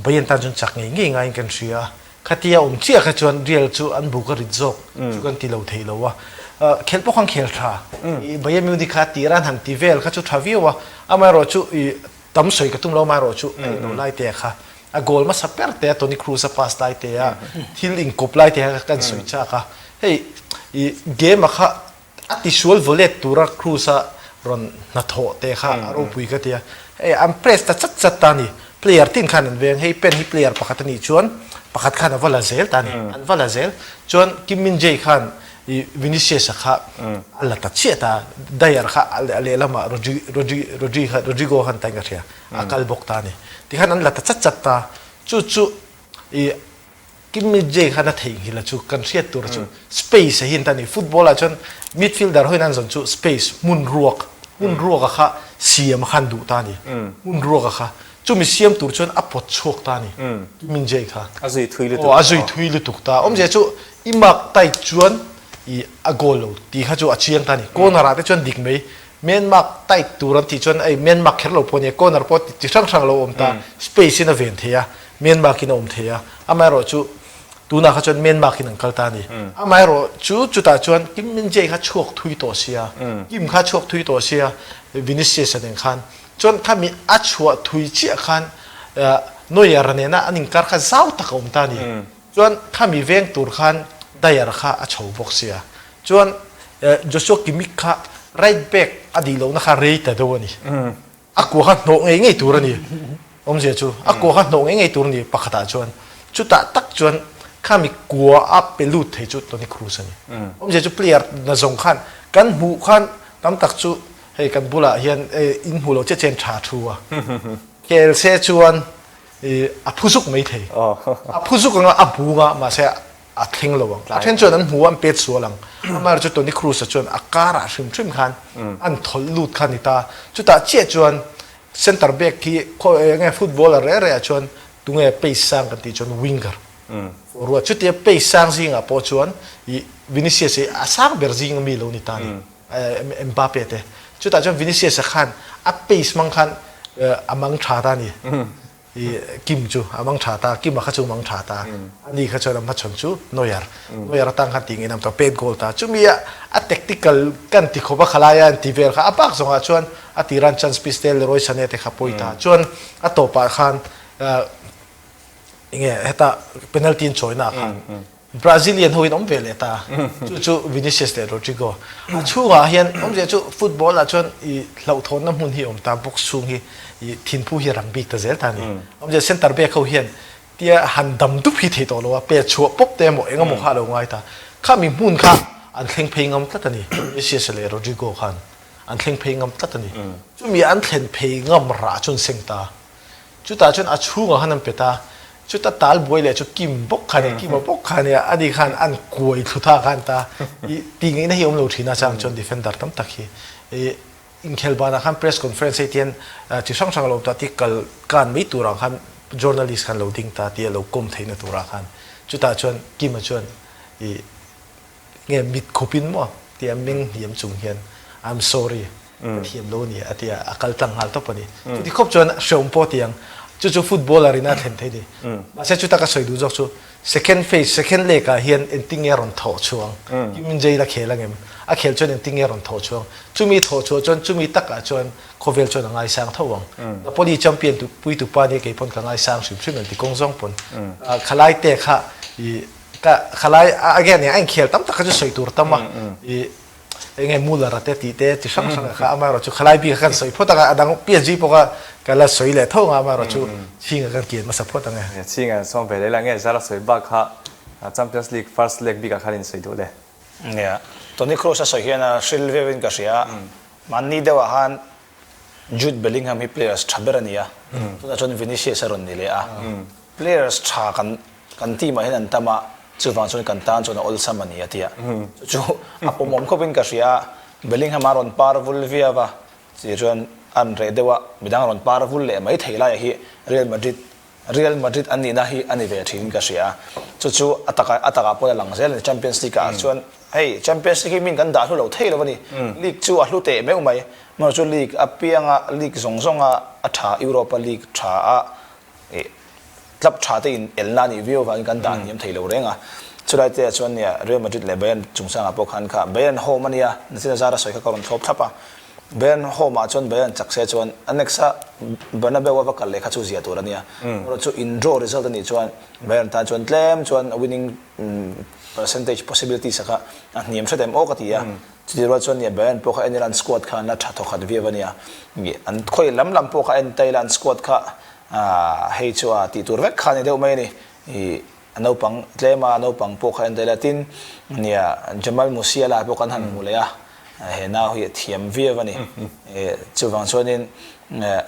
Bayern tan chuan chak ngei ngei ngaiin kan hria a. Khatia awm chiah kha chuan Real chu an buk a rit zawk chu kan ti lo thei lo a. Khelh pawh khan khel tha. Bayern Munich kha tir an han ti vel kha chu tha viau a. Amaherawh chu i tam sawi ka tum lo amaherawh chu a ilo lai te kha a goal hmasa ber te a Toni Kroos a pass lai te a thil inkawp lai te kha kan sawi chak a. Hei i game a kha A tisual vawlet tura Cruz a rawn hnathawh te kha a ropui ka ti a, hei an press ta chat chat ta a ni, player tin khan an veng, hei pen hi player pakhat a nih chuan pakhat khan a va la zel ta a ni, an va la zel, chuan Kim Min Jae khan i Vinicius-a kha a la ta chiah ta, Dyer kha a lehlamah Rodri Rodri Rodri kha Rodrigo khan tain ka hria, a kal bawk ta a ni, tikhan an la ta chat chat ta, chu chu i Kim Min Jae khan a theihnghilh a chu kan hriat tur chu space a hin ta ni. Football ah chuan midfielder hoin an zawn chu space hmun ruak hmun ruak a kha siam a khan duh ta ni. Hmun ruak a kha chumi siam tur chuan a pawt chhuak ta ni Kim Min Jae kha. A zui thui lutuk. Aw a zui thui lutuk ta. Awmzia chu i mark tight chuan i a goal lo tih kha chu a chiang ta ni. Corner ah te chuan dik mai. Man mark tight tur an tih chuan ei man mark kher lo pawh a nia corner pawh ti hrang hrang lo awm ta. Space in a ven thei a. Myanmar in a awm thei a, amaherawh chu tunah kha chuan Myanmar in an kal ta a ni. Amaherawh chu chutah chuan Kim Min Jae kha chhuak thui tawh sia, Kim kha chhuak thui tawh sia Vinicius-a nen khan. Chuan khami a chhuah thui chiah khan Neuer-a nena an inkar kha zau tak a awm ta a ni. Chuan khami veng tur khan Dyer kha a chho bawk sia. Chuan Joshua Kimmich kha right back a dih lohna kha rei ta deuh a ni. A kua kha hnawh ngei ngei tur a ni. Awmzia chu a kua kha hnawh ngei ngei tur a ni pakhatah chuan chutah tak chuan khami kua a pe lut thei chu Toni Kroos a ni. Awmzia chu player na zawng khan kan hmuh khan tam tak chu hei kan bulah hian in hmuh loh chiah chian tha thu a. Kel se chuan a phu zuk mai thei. A phu zuk anga a hmu anga mahse a thleng lo ang. A then chuan an hmu a, an pet sual ang. Amaherawh chu Toni Kroos-a chuan a karah hrim hrim khan an thawlh lut kha a ni ta. Chutah chiah chuan centre back hi khaw enge footballer reh rehah chuan tunge pace sang kan tih chuan winger ruat. Chutia pace sang zingah pawh chuan ih Vinicius hi a sang ber zing ami lo ni ta a ni. Mbappe te. Chutah chuan Vinicius-a khan a pace hmang khan a mang tha ta a ni. I Kim chu a mang tha ta, Kim a kha chu mang tha ta. Ani kha chuan a hmachhawn chu Neuer. Neuer atang khan tih ngei ta pet goal ta. Chumi a a tactical kan ti khawp a khalai a an ti vel kha a bak zawngah chuan a tiran chance piece te Leroy Sané te kha pawi ta. Chuan a tawpah khan enge heta penalty an chawina ah khan Brazilian ho in awm ve leh ta. Chu chu Vinicius leh Rodrigo. A chhungah hian awmzia chu football ah chuan i hlauhthawnna hmun hi awm ta, box chhung hi i thinphu hi a rang bik ta zel ta a ni. Awmzia centre back ho hian tia han dam dup hi thei tawh lo a, pet chhuah pawp te emaw eng emaw kha a lo ngai ta. Khami hmun kha an thleng phei ngam tlat a ni, Vinicius leh Rodrigo khan an thleng phei ngam tlat a ni. Chumi an thlen phei ngam rah chu an seng ta. Chutah chuan a chhungah khan an pet a, chuta tal buai leh chu Kim bawk kha nia, Kima bawk kha nia, ani khan an kuai thlu ta khan ta i tih ngaihna hi awm lo thin a chang chuan defender tam tak hi i inkhel banah khan press conference hei tian chi hrang hrang a lo awm ta ti kal kan mai turah khan journalist khan lo ding ta tia lo kawm theihna turah khan chutah chuan Kima chuan i Nge mit khup in maw tia meng hniam chung hian I'm sorry ka thiam lo a ni a ti a, a kal tlang nghal tawp a ni. Chuti khawp chuan hreawm pawh a ti ang. Chu chu footballer in a thlen thei ni. Mahse chuta ka sawi duh zawk chu second phase, second leg ah hian engtin nge a rawn thawh chhuang? Kim Min Jae-in a khel angem? A khel chuan engtin nge a rawn thawh chhuang? Chumi thawh chhuah chuan chumi takah chuan khawvel chuan a ngaisang tho ang. Napoli champion puitupa nia kei pawn ka ngaisang hrim hrim an ti kawng zawng pawn. Khalai te kha i Ka khalai again a inkhel tam tak kha chu sawi tur tam a. I Enge Muller-a te tih te chi hrang hrang a kha amaherawhchu khalai bik a kan sawi phawt ang a, a dang PSG pawh kha ka la sawi leh tho ang a, amaherawhchu Chhinga kan kian hmasa phawt ang e. Nia, Chhinga an sawm ve leh la, nge Zara sawi bak kha Champions League first leg bikah khan in sawi duh le? Nia, Toni Kroos a sawi hian a hril viau in ka hria a, mahni deuhah khan Jude Bellingham hi players tha ber a ni a, tunah chuan Vinicius a rawn ni leh a, players tha kan kan team ah hian an tam a, chuvang chuan kan tan chuan a awlsam a ni a ti a, chu chu a pawmawm khawpin ka hria a, Bellingham a rawn par vul viau a, chutih chuan a rawn reh deuh a, midang a rawn par vul leh mai thei laiah hi Real Madrid Real Madrid an nihna hi a ni ve thin ka hria. Chu chu a taka a takah pawh a lang zel a ni Champions League ah chuan hei Champions League hi min kan dah hlu lo thei lo a ni. League chu a hlu teh meuh mai. Amaherawhchu chu league apianga league zawng zawnga a tha Europa League tha a ih club tha te in elna a nih viau avangin kan dah hniam thei lo reng a. Chulai te ah chuan nia Real Madrid leh Bayern chungchangah pawh khan kha Bayern home a nia Nachina Zara sawi kha ka rawn thlawp thlap a. Bayern home ah chuan Bayern chak se chuan a next a Bernabeu a va kal leh kha chu zia tur a nia. Erawh chu in draw result a nih chuan Bayern tan chuan tlem chuan winning percentage possibilities a kha a hniam hret em aw ka ti a. Chutih rual chuan nia Bayern pawh kha en ila an squad kha an la tha thawkhat viau a nia. An khawi lam lam pawh kha en ta ila an squad kha hei chu a tih tur vek kha a ni deuh mai a ni. A naupang tlem a, naupang pawh kha en daih la tin, nia Jamal Musiala pawh kan han hmu leh a, he nau hi a thiam viau a ni. Chuvang chuanin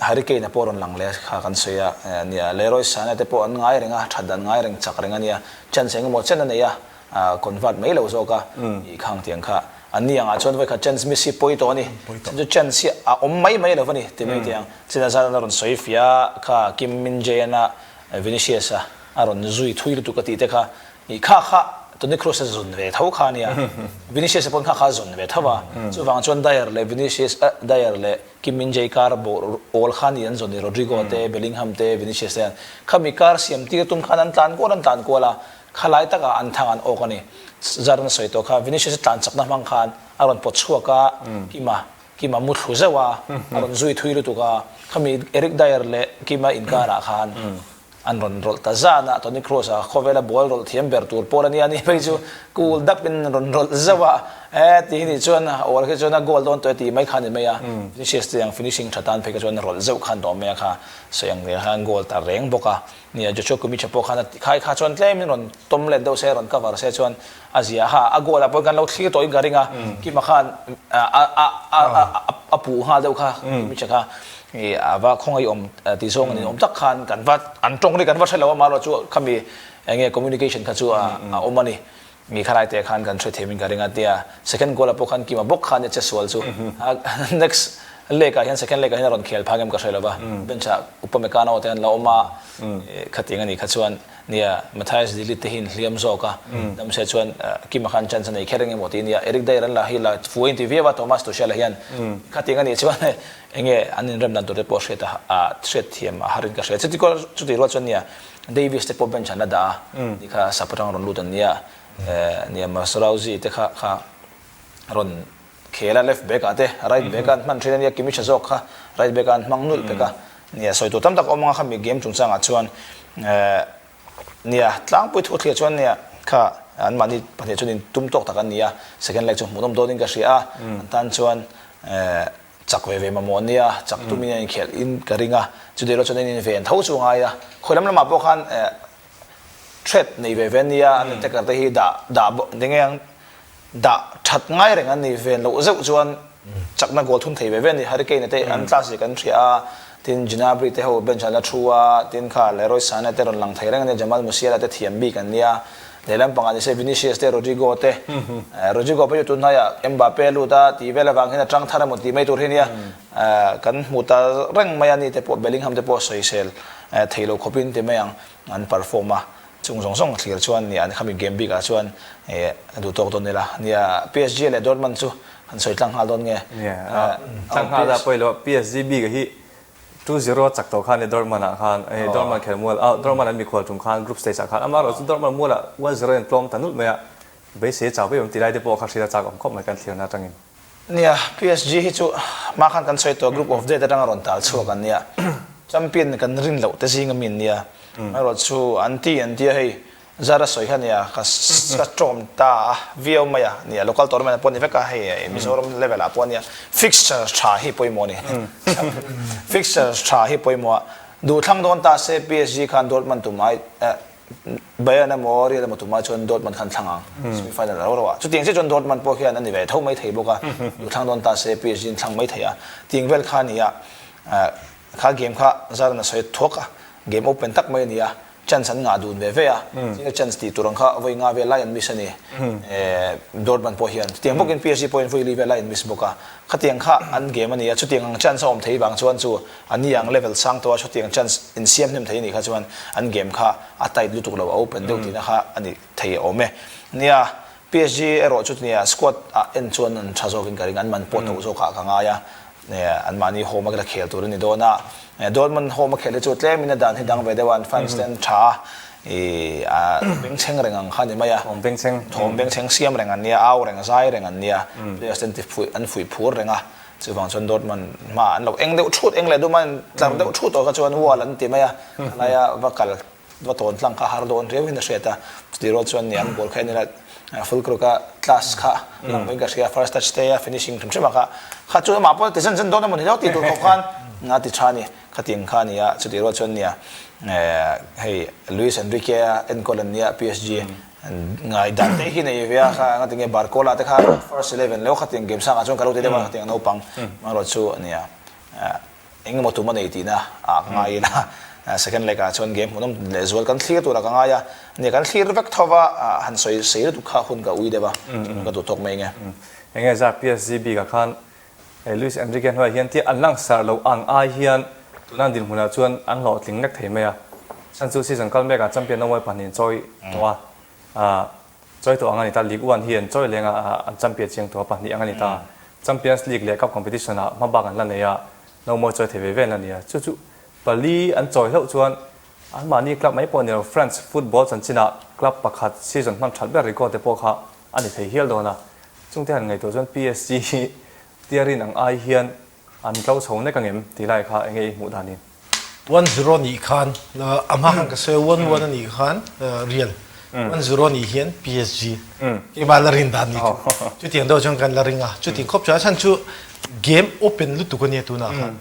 Harry Kane-a pawh rawn lang leh a kha kan sawi a, nia Leroy Sane te pawh an ngai reng a, that dan ngai reng chak reng a nia, chance eng emaw chen a nei a, convert mai lo zawk a, ih khang tiang kha. An ni angah chuan vawikhat chance miss hi pawi tawh a ni, chhan chu chance hi a awm mai mai lo va ni ti mai teh ang. China zan a rawn sawi fiah a, kha Kim Min Jae-a Vinicius-a a rawn zui thui lutuk a tih te kha ih kha kha Toni Kroos a zun ve tho kha a nia, Vinicius a pawn kha kha a zun ve tho a, chuvang chuan Dier leh Vinicius eh Dier leh Kim Min Jae kar bawh awl kha a ni an zawn ni Rodrygo te Bellingham te Vinicius te hian khami kar siam tir tum khan an tlan kual an tlan kual a, khalai takah an thang an awk a ni. Zar na sawi tawh kha Vinicius a tlan chakna hmang khan a rawn pawt chhuak a, Kima Kima muthlu zeuh a, a rawn zui thui lutuk a, khami Eric Dier leh Kima inkarah khan an rawn rawlh ta zan a, Toni Kroos a khawvela ball rawlh thiam ber tur pawl a nia, ani phei chu cool dap in an rawn rawlh zeuh a, e ti hi nih chuan a awl khi chuan a goal dawn tawh e tih mai kha a ni mai a, Vinicius te ang finishing tha tan phei kha chuan rawlh zeuh khan dawm mai a kha sawi ang reng khan goal ta reng bawk a, nia Joshua Kimmich a pawh khan a ti khai kha chuan tlem in rawn tawm let deuh se rawn cover se chuan A zia kha a goal ah pawh kan lo thlir tawhin ka ring a, Kima khan a a a a puh nghal deuh kha Kimicha kha i a va khawngaih awm tih zawng a ni awm tak khan kan va an tawng ri kan va hre lo a marawh chu khami eng nge communication kha chu a a awm a ni. Mi khalai te khan kan hre thiam in ka ring a tia second goal ah pawh khan Kima bawk khan a che sual chu next leg ah hian second leg ah hian a rawn khel phak em ka hre lo va bench ah Upamecano te an la awm a khatiang a nih kha chuan Nia, Matthias de Ligt te hi inhliam zawk a, dam se chuan Kima khan chance a nei kher eng emaw tih nia, Eric Dier an la hi la fu a inti viau a, Thomas Tuchel-a hian khatiang a nih chuan eng nge an inrem dan tur te pawh hriat a hriat thiam a harin ka hria. Chuti kual chuti rual chuan nia, Davies te pawh bench an la dah a, ni kha sap atang rawn lut an nia, nia Mazraoui te kha kha rawn khel a, left back ah te right back ah an hman thin a nia, Kimmich a zawk kha right back ah an hmang nulh pek a, Nia, sawi tur tam tak awm anga khami game chungchangah chuan nia, tlangpui thu thliah chuan nia, kha anmahni pahnih chuan in tum tawk tak an ni a, second leg chu hmuhnawm dawnin ka hria a, an tan chuan chak ve ve mamawh an nia, chak tumin an inkhelh in ka ring a, chutih erawh chuan an inven tho chu a ngai a, khawi lam lamah pawh khan threat nei ve ve an nia, an attacker te hi dah dah eng ang dah that ngai reng an ni ven loh zeuh chuan chakna goal thun thei ve ve a ni. Harry Kane te an tla zia kan hria a, tin Gnabry te ho bench an la thu a, tin kha Leroy Sane te rawn lang thei reng a nia, Jamal Musiala te thiam bik an nia, lehlam pangah ni se Vinicius te Rodrygo te, Rodrygo pawh chu tun hnaiah Mbappe a lut a tih vel avang hian a tang thar emaw tih mai tur hi nia, kan hmu ta reng mai a ni te pawh Bellingham te pawh sawisel thei lo khawpin ti mai ang an perform a. Chung zawng zawng thlir chuan nia an khami game bik ah chuan a duh tawk dawn ila. Nia PSG leh Dortmund chu han sawi tlang nghal dawn nge? Nia tlang nghal a pawi lo PSG bik a hi 2-0 a chak tawh khan Dortmund ah khan Dortmund khelh mual ah Dortmund an mikhual tum khan group stage ah khan amaherawh chu Dortmund mual ah 1-0 in tlawm ta nulh mai a beisei chau vei awm ti lai te pawh kha hriat a chak awm khawp mai kan thlirna atangin. Nia, PSG hi chu hma khan kan sawi tawh group of death atanga rawn tal chhuak an nia. Champion kan rin loh te zing ami an nia. Amaherawhchu an ti an tia hei. Zara sawi kha nia ka ka tawm ta a viau mai a nia local tournament ah pawh ni vek a hei Mizoram level ah pawh nia fixture tha hi pawimawh a ni fixture tha hi pawimawh a duh thlang dawn ta se PSG khan Dortmund tum ai Bayern emaw Real emaw tum ai chuan Dortmund khan thlang ang semi final ro ro ah chutiang chiah chuan Dortmund pawh hian a ni ve tho mai thei bawk a duh thlang dawn ta se PSG an thlang mai thei a tiang vel kha nia kha game kha Zara na sawi thuak a game open tak mai a ni a. Chance an ngah dun ve ve a, single chance tih tur ang kha vawi nga vel lai an miss a ni. Dortmund pawh hian chutiang bawkin PSG pawhin vawi li vel lai an miss bawk a. Khatiang kha an game a ni a, chutiang ang chance a awm thei vang chuan chu a ni ang level sang tawh a chutiang chance insiam hnem thei a nih kha chuan an game kha a tight lutuk lo, a open deuh tihna kha a ni thei a awm e. Nia, PSG erawh chu nia squad ah en chuan an tha zawkin ka ring, an man pawh tawh zawkah ka ngai a. Anmahni home a la khel tur a ni dawn a, Dortmund home a khel hi chu tlemin a dan hi dang ve deuh a, an fans te an tha a, ih a bengchheng reng ang kha a ni mai a, Thawm bengchheng. Thawm bengchheng siam reng an nia, au reng, zai reng an nia, players te an ti fuih, an fuih phur reng a, chuvang chuan Dortmund hmaah an lo eng deuh thut, eng leh dum a tlar deuh thut tawh kha chuan wall an ti mai a, khalaia va kal Va tawn tlang kha har dawn riau in a hriat a, chutih rual chuan nia an goal kha en ila Fulkruk a class kha lang vek in ka hria, first touch te a finishing hrim hrim a kha kha chu amah pawh a ti zen zen dawn emaw ni lo tih tur khawp khan a ti tha a ni, khatiang kha a ni a, chutih rual chuan nia hei Luis Enrique a enkawl an nia PSG ngai dan te hi nei ve a kha ngatinge Barcola te kha first eleven leo khatiang game sangah chuan ka lo ti deuh a khatiang naupang amaherawh chu nia. Eng emaw tum a nei tihna ah ka ngai ila, second leg ah chuan game hmuhnawm leh zual kan thlir turah ka ngai a, nia kan thlir vek tho va, han sawi sei lutuk kha hun ka ui deuh a, chuan ka duh tawk mai nge. Eng nge zar PSG bikah khan Luis Enrique hnuaiah hian tia an langsar lo ang ai hian tuna an dinhmunah chuan an hlawhtling nek thei mai a, chhan chu season kal mekah champion Norway pahnihin chawi tawh a, Chawi tawh ang a ni ta, League One hi an chawi leng a, an champion chiang tawh a, pahnih ang a ni ta. Champions League leh Cup competition ah hmabak an la nei a, nomawi chawi thei ve ve an la ni a. Chu chu pali an chawi hlauh chuan anmahni club mai pawh a ni lo, French football chanchinah club pakhat season hman that ber record te pawh kha a ni thei hial dawn a. Chungte han ngaihtuah chuan PSG hi tiarin ang ai hian An tlo chho nek angem tih lai kha enge i hmuh dan in? One zero nih khan a hma khan ka sawi a, one one a nih khan Real, one zero nih hian PSG keimah la rin dan nih chu chutiang deuh chuan kan la ring a, chutiang khawp chuan a chhan chu game open lutuk a nia tunah khan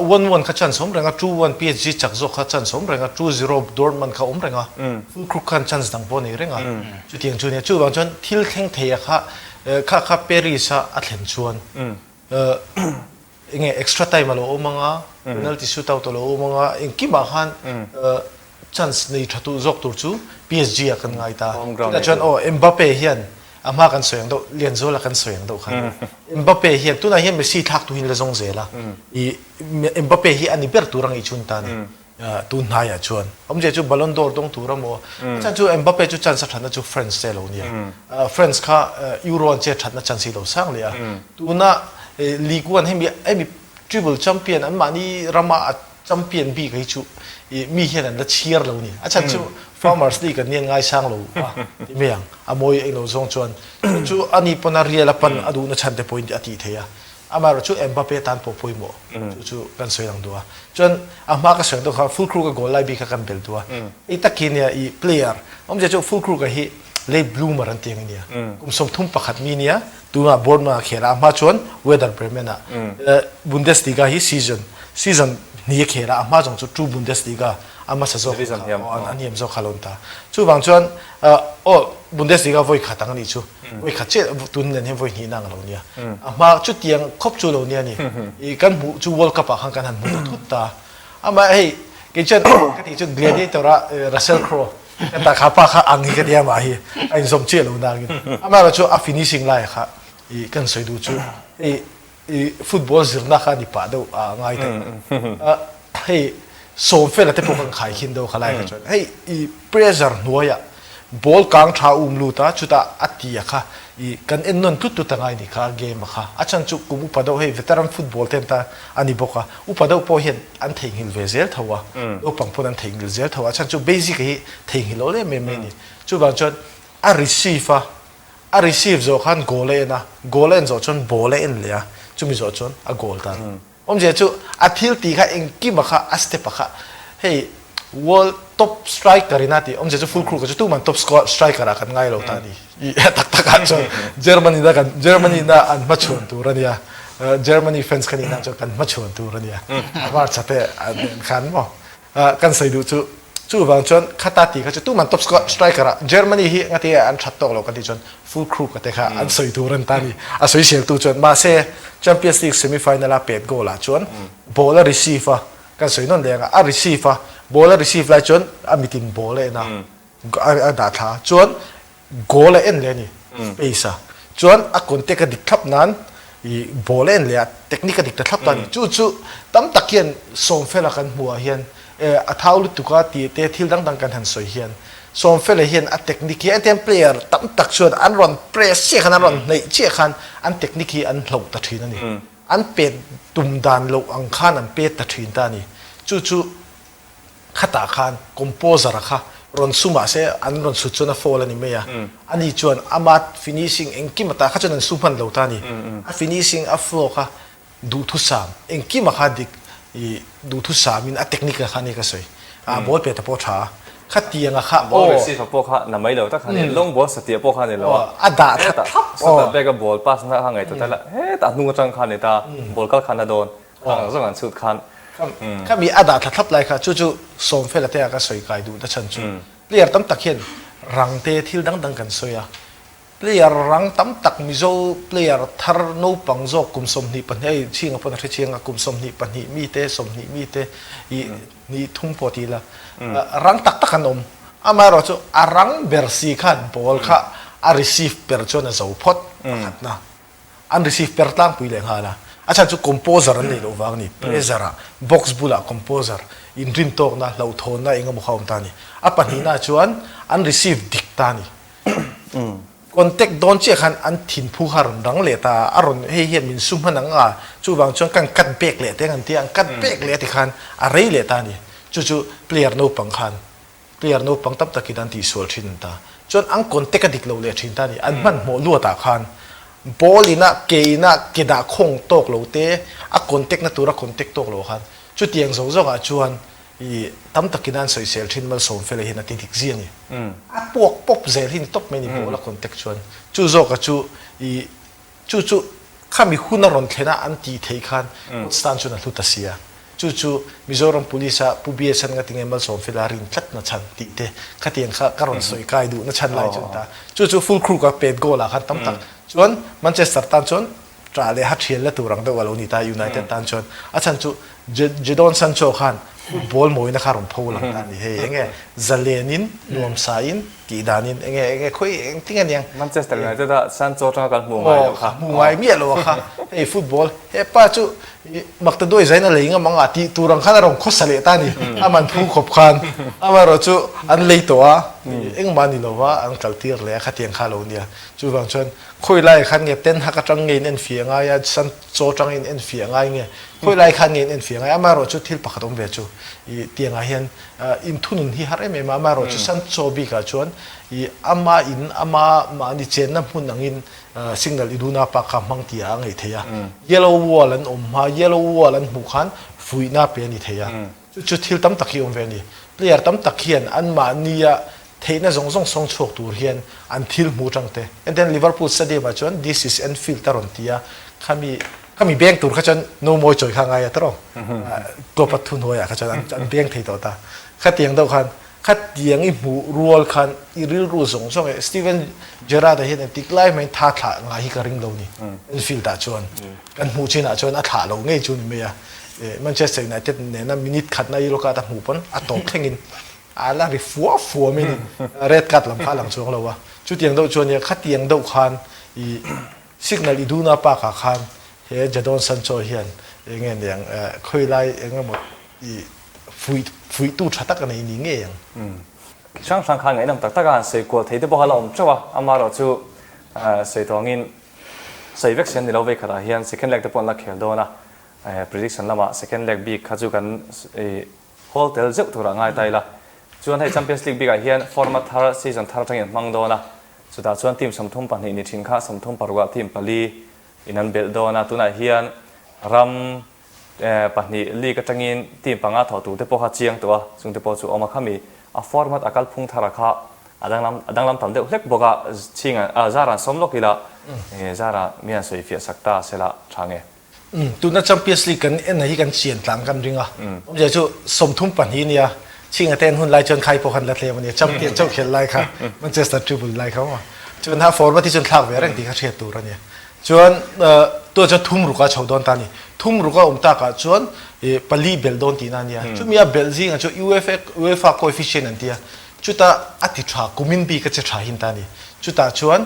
one one kha chance awm reng a, two one PSG chak zawk kha chance awm reng a, two zero Dortmund kha awm reng a, Füllkrug khan chance dang pawh a nei reng a, chutiang chu a nia. Chuvang chuan thil thleng thei a kha kha kha Paris a a thlen chuan enge extra time a lo awm anga, penalty shootout a lo awm anga, engkimah khan chance nei tha tu zawk tur chu PSG ah kan ngai ta. Chutah chuan aw Mbappe hian a hma kan sawi ang deuh, Lianzuala kan sawi ang deuh khan Mbappe hian tunah hian Messi thlak tu hi an la zawng zel a, i Mbappe hi a ni ber tur a ngaihchhun ta a ni. Tun hnaiah chuan awmzia chu Ballon d'Or dawng tur a maw? A chhan chu Mbappe chu chance a thatna chu France te a lo nia. France kha Euro an chet thatna chance hi lo sang leh a. Tuna Ligue 1 hemi hemi triple champion an mahni rama a champion bik hi chu mi hian an la chhiar lo ni. A chhan chu Farmers League an nia ngaisang lo a ti mai ang. A mawi eng lo zawng chuan chu chu ani pawn a Real a pan a duhna chhan te pawhin a tih theih a. Amaherawh chu Mbappe tan pawh pawimawh chu chu kan sawi lang duh a. Chuan a hma ka sawi ang deuh kha Füllkrug a goal lai bik kha kan bel duh a. I tak hi nia i player awmzia chu Füllkrug a hi late bloomer an ti ang nia. Kum 31 mi nia tunah Bournemouth a khel a, a hma chuan Werder Bremen ah Bundesliga hi season season hnih a khel a, a hma zawng chu two Bundesliga a hmasa zawk kha a hniam zawk kha a lo ni ta. Chuvang chuan aw Bundesliga vawi khat ang a nih chu. Vawi khat chiah tun nen hian vawi hnih nang a lo nia. A hma chutiang khawp chu lo nia ni. I kan hmuh chu World Cup ah khan kan han hmu ta thut ta. Amah hei kei chuan ka tih chu Gladiator a Russell Crowe ka ta kha pa kha ang hi ka tia amah hi a inzawm chiah lo nangin. Amaherawh chu a finishing lai kha i kan sawi duh chu hei i football zirna kha ni pah deuh a ngai thei. Hei Sawmfela te pawh kan khai khin deuh kha lai kha chuan hei i pressure hnuaiah ball kang tha um lut a chutah a tia kha i kan en nawn tlut tlut a ngai ni kha game a kha a chhan chu kum upa deuh hei veteran football te an ta a ni bawk a upa deuh pawh hian an theihnghilh ve zel tho a naupang pawn an theihnghilh zel tho a a chhan chu basic hi theihnghilh lo em em mai a ni chuvang chuan a receive a A receive zawh khan goal a en a, goal a en zawh chuan ball a en leh a, chumi zawh chuan a goal ta. Awmzia chu a thil tih kha engkima kha a step a kha hei. World top striker in a tih awmzia chu Fullkrug a chu tuman top striker ah kan ngai lo ta a ni. I tak tak ah chuan Germany na kan Germany na an hmachhuan tur a nia. Germany fans ka nih na chuan kan hmachhuan tur a nia. Hmarcha te an en khan maw. Kan sawi duh chu chuvang chuan khata tih kha chu tuman top striker ah Germany hi ngati nge an that tawk lo kan tih chuan Fullkrug a te kha an sawi tur a ni ta a ni. A sawi tu chuan mahse Champions League semi final a pet goal ah chuan ball a receive a Kan sawi nawn leh ang a, a receive a, ball a receive lai chuan a mitin ball a en a, a dah thla a, chuan goal a en leh a ni, space a, chuan a contact a dik thlap nan ih ball a en leh a, technique a dik ta thlap ta a ni. Chu chu tam tak hian Sawmfela kan hmuh ah hian eh a thau lutuk a tih te thil dang dang kan han sawi hian Sawmfela hian a technique hi entian player tam tak chuan an rawn press chiah khan an rawn hnaih chiah khan an technique hi an hloh ta thin a ni. An pet tum dan loh ang khan an pet ta thin ta a ni. Chu chu khatah khan composer-a kha rawn su mah se an rawn sut chuan a foul a ni mai a. Ani chuan ama finishing engkim ata kha chuan an su hman lo ta a ni. A finishing a flow kha duhthusam engkima kha dik i duhthusamin a technique a kha nia ka sawi. A ball pet a pawh tha a. Khatianga kha aw. Ball receive a pawh kha na mai lo tak kha ni. Long ball satih a pawh kha ni lo a. A dah thla thlap aw. Sawtah bag a ball pass na kha ngaihtuah ta la hetah hnung atang kha ni ta ball kal kha na dawn ang zawng an chhut khan. Khami a dah thla thlap lai kha chu chu Sawmfela te a ka sawi kai duh na chhan chu player tam tak hian rang te thil dang dang kan sawi a. Player rang tam tak Mizo player thar naupang zawk kum 22 hei chhinga pawn a hre chiang a, kum 22 mite, 20 mite ih hnih thum pawh ti ila rang tak tak an awm. Amaherawh chu a rang ber si khan ball kha a receive per chuan a zo phawt pakhatna. An receive per tlangpui leh nghal a, a chhan chu composer an neih loh vang a ni. Pressure ah box bulah composer inrintawkna, hlauhthawnna eng emaw kha a awm ta a ni. A pahnihna chuan an receive dik ta a ni. Contact dawn chiah khan an thinphu kha a rawn rang leh ta a, a rawn hei hian min su hman ang a, chuvang chuan kan cut back leh teng an ti a, an cut back leh a ti khan a rei leh ta a ni. Chu chu player naupang khan player naupang tam takin an tihsual thin an ta. Chuan an contact a dik lo leh thin ta a ni. An hmanhmawh luatah khan ball ina ke ina ke dah khawng tawk lo te, a contact na tura contact tawk lo khan chutiang zawng zawngah chuan I tam takin an sawisel thin Malsawmfela hian a ti dik zia a ni. A puak pawp zel hi ni tawp mai a ni ball a contact chuan. Chu zawka chu i chu chu khami hun a rawn thlen a an tih theih khan coach tan chuan a hlu ta si a. Chu chu Mizoram Police a Pu BSN nga tinge Malsawmfela rin tlat na chhan tih te khatiang kha ka rawn sawi kai duh na chhan lai chu a ni ta. Chu chu full crew ka pet goal ah khan tam tak chuan Manchester tan chuan Ṭah leh ha ṭhial la tur ang deuh a lo ni ta United tan chuan. A chhan chu Jadon Sancho khan football mawina kha a rawn pho lang ta a ni. Hei enge zalenin, nuamsain, tih danin enge enge khawi engtin a niang. Manchester United a Sancho aṭanga kan hmuh ngai loh kha. Hmuh ngai miah lo a kha. Hei football hepa chu Maktaduai zain a lei ngam ang a tih tur ang khan a rawn khawsa leh ta a ni. A man phu khawp khan. Amaherawh chu an lei tawh a, engmah ni lova an kaltir leh a khatiang kha a lo nia. Chuvang chuan Khawi lai khan nge Ten Hag atang nge in enfiah ngai a, Sancho atang in enfiah ngai nge, khawi lai khan nge in enfiah ngai a, amaherawh chu thil pakhat awm ve chu i tiangah hian inthunun hi har em em a, amaherawh chu Sancho bikah chuan i ama in ama mahni chenna hmun angin signal Iduna Park kha hmang tih ah a ngaih theih a, yellow wall an awm hma, yellow wall an hmuh khan fuihna pe a ni thei a. Chu chu thil tam tak hi awm ve a ni. Player tam tak hian anmahnia theihna zawng zawng sawng chhuak tur hian an thil hmu tang te. Enten Liverpool Stadium ah chuan This is Anfield a rawn ti a, khami khami beng tur kha chuan no mawi chawi kha a ngai a tawrh ang. Klopp a thuhnuaiah kha chuan an beng thei tawh ta. Khatiang deuh khan khatiang i hmuh rual khan i rilru zawng zawng e Steven Gerrard-a hian engtik lai hmain tha thlah ngai hi ka ring lo ni. Anfield ah chuan kan hmuh chinah chuan a thlah lo ngei chu ni mai a. Manchester United nena minute khatna yellow card a hmuh pawn a tawp thlengin a la ri fua fua mai ni. Red card lam kha a lang chuang lo a. Chutiang deuh chuan nia khatiang deuh khan i Signal Iduna Park ah khan he Jadon Sancho hian enge niang khawi lai engemaw i fuih fuihtu tha tak a nei ni ngei ang. Khi hrang hrang khan ngaihnawm tak tak a han sawi kual thei te pawh kha la awm teuh a, amaherawh chu sawi tawngin sawi vek si an ni lo vei khatah hian second leg te pawh an la khel dawn a, prediction lamah second leg bik kha chu kan hawl tel zeuh turah ngai ta ila. Chuan hei Champions League bikah hian format thar season thar atangin an hmang dawn a, chutah chuan team 32 ni thin kha 36 ah team pali in an belh dawn a, tunah hian ram. Pahnih league atangin team panga thawh tur te pawh kha chiang tawh a, chung te pawh chu awm a khami a format a kalphung thar a kha a danglam a danglam tam deuh hlek bawk a, chhinga ah zar an sawm lawk ila enge zar ah mi an sawi fiah sak ta sela tha nge. Umm tuna Champions League kan en hi kan chian tlang kan ring a, awmzia chu 32 nia chhinga te an hun lai chuan khai pawh khan la tlem a nia, Champion chauh khelh lai kha Manchester triple lai kha maw chuan a format hi chuan thlak ve reng tih kha hriat tur a nia. Chuan tunah chuan thum ruk a chho dawn ta a ni. Thum ruk a awm takah chuan pali belh dawn tihna a nia. Chumi a belh zingah chuan UEFA UEFA coefficient an ti a, chutah a ti tha, kumin bik a che tha hin ta a ni. Chutah chuan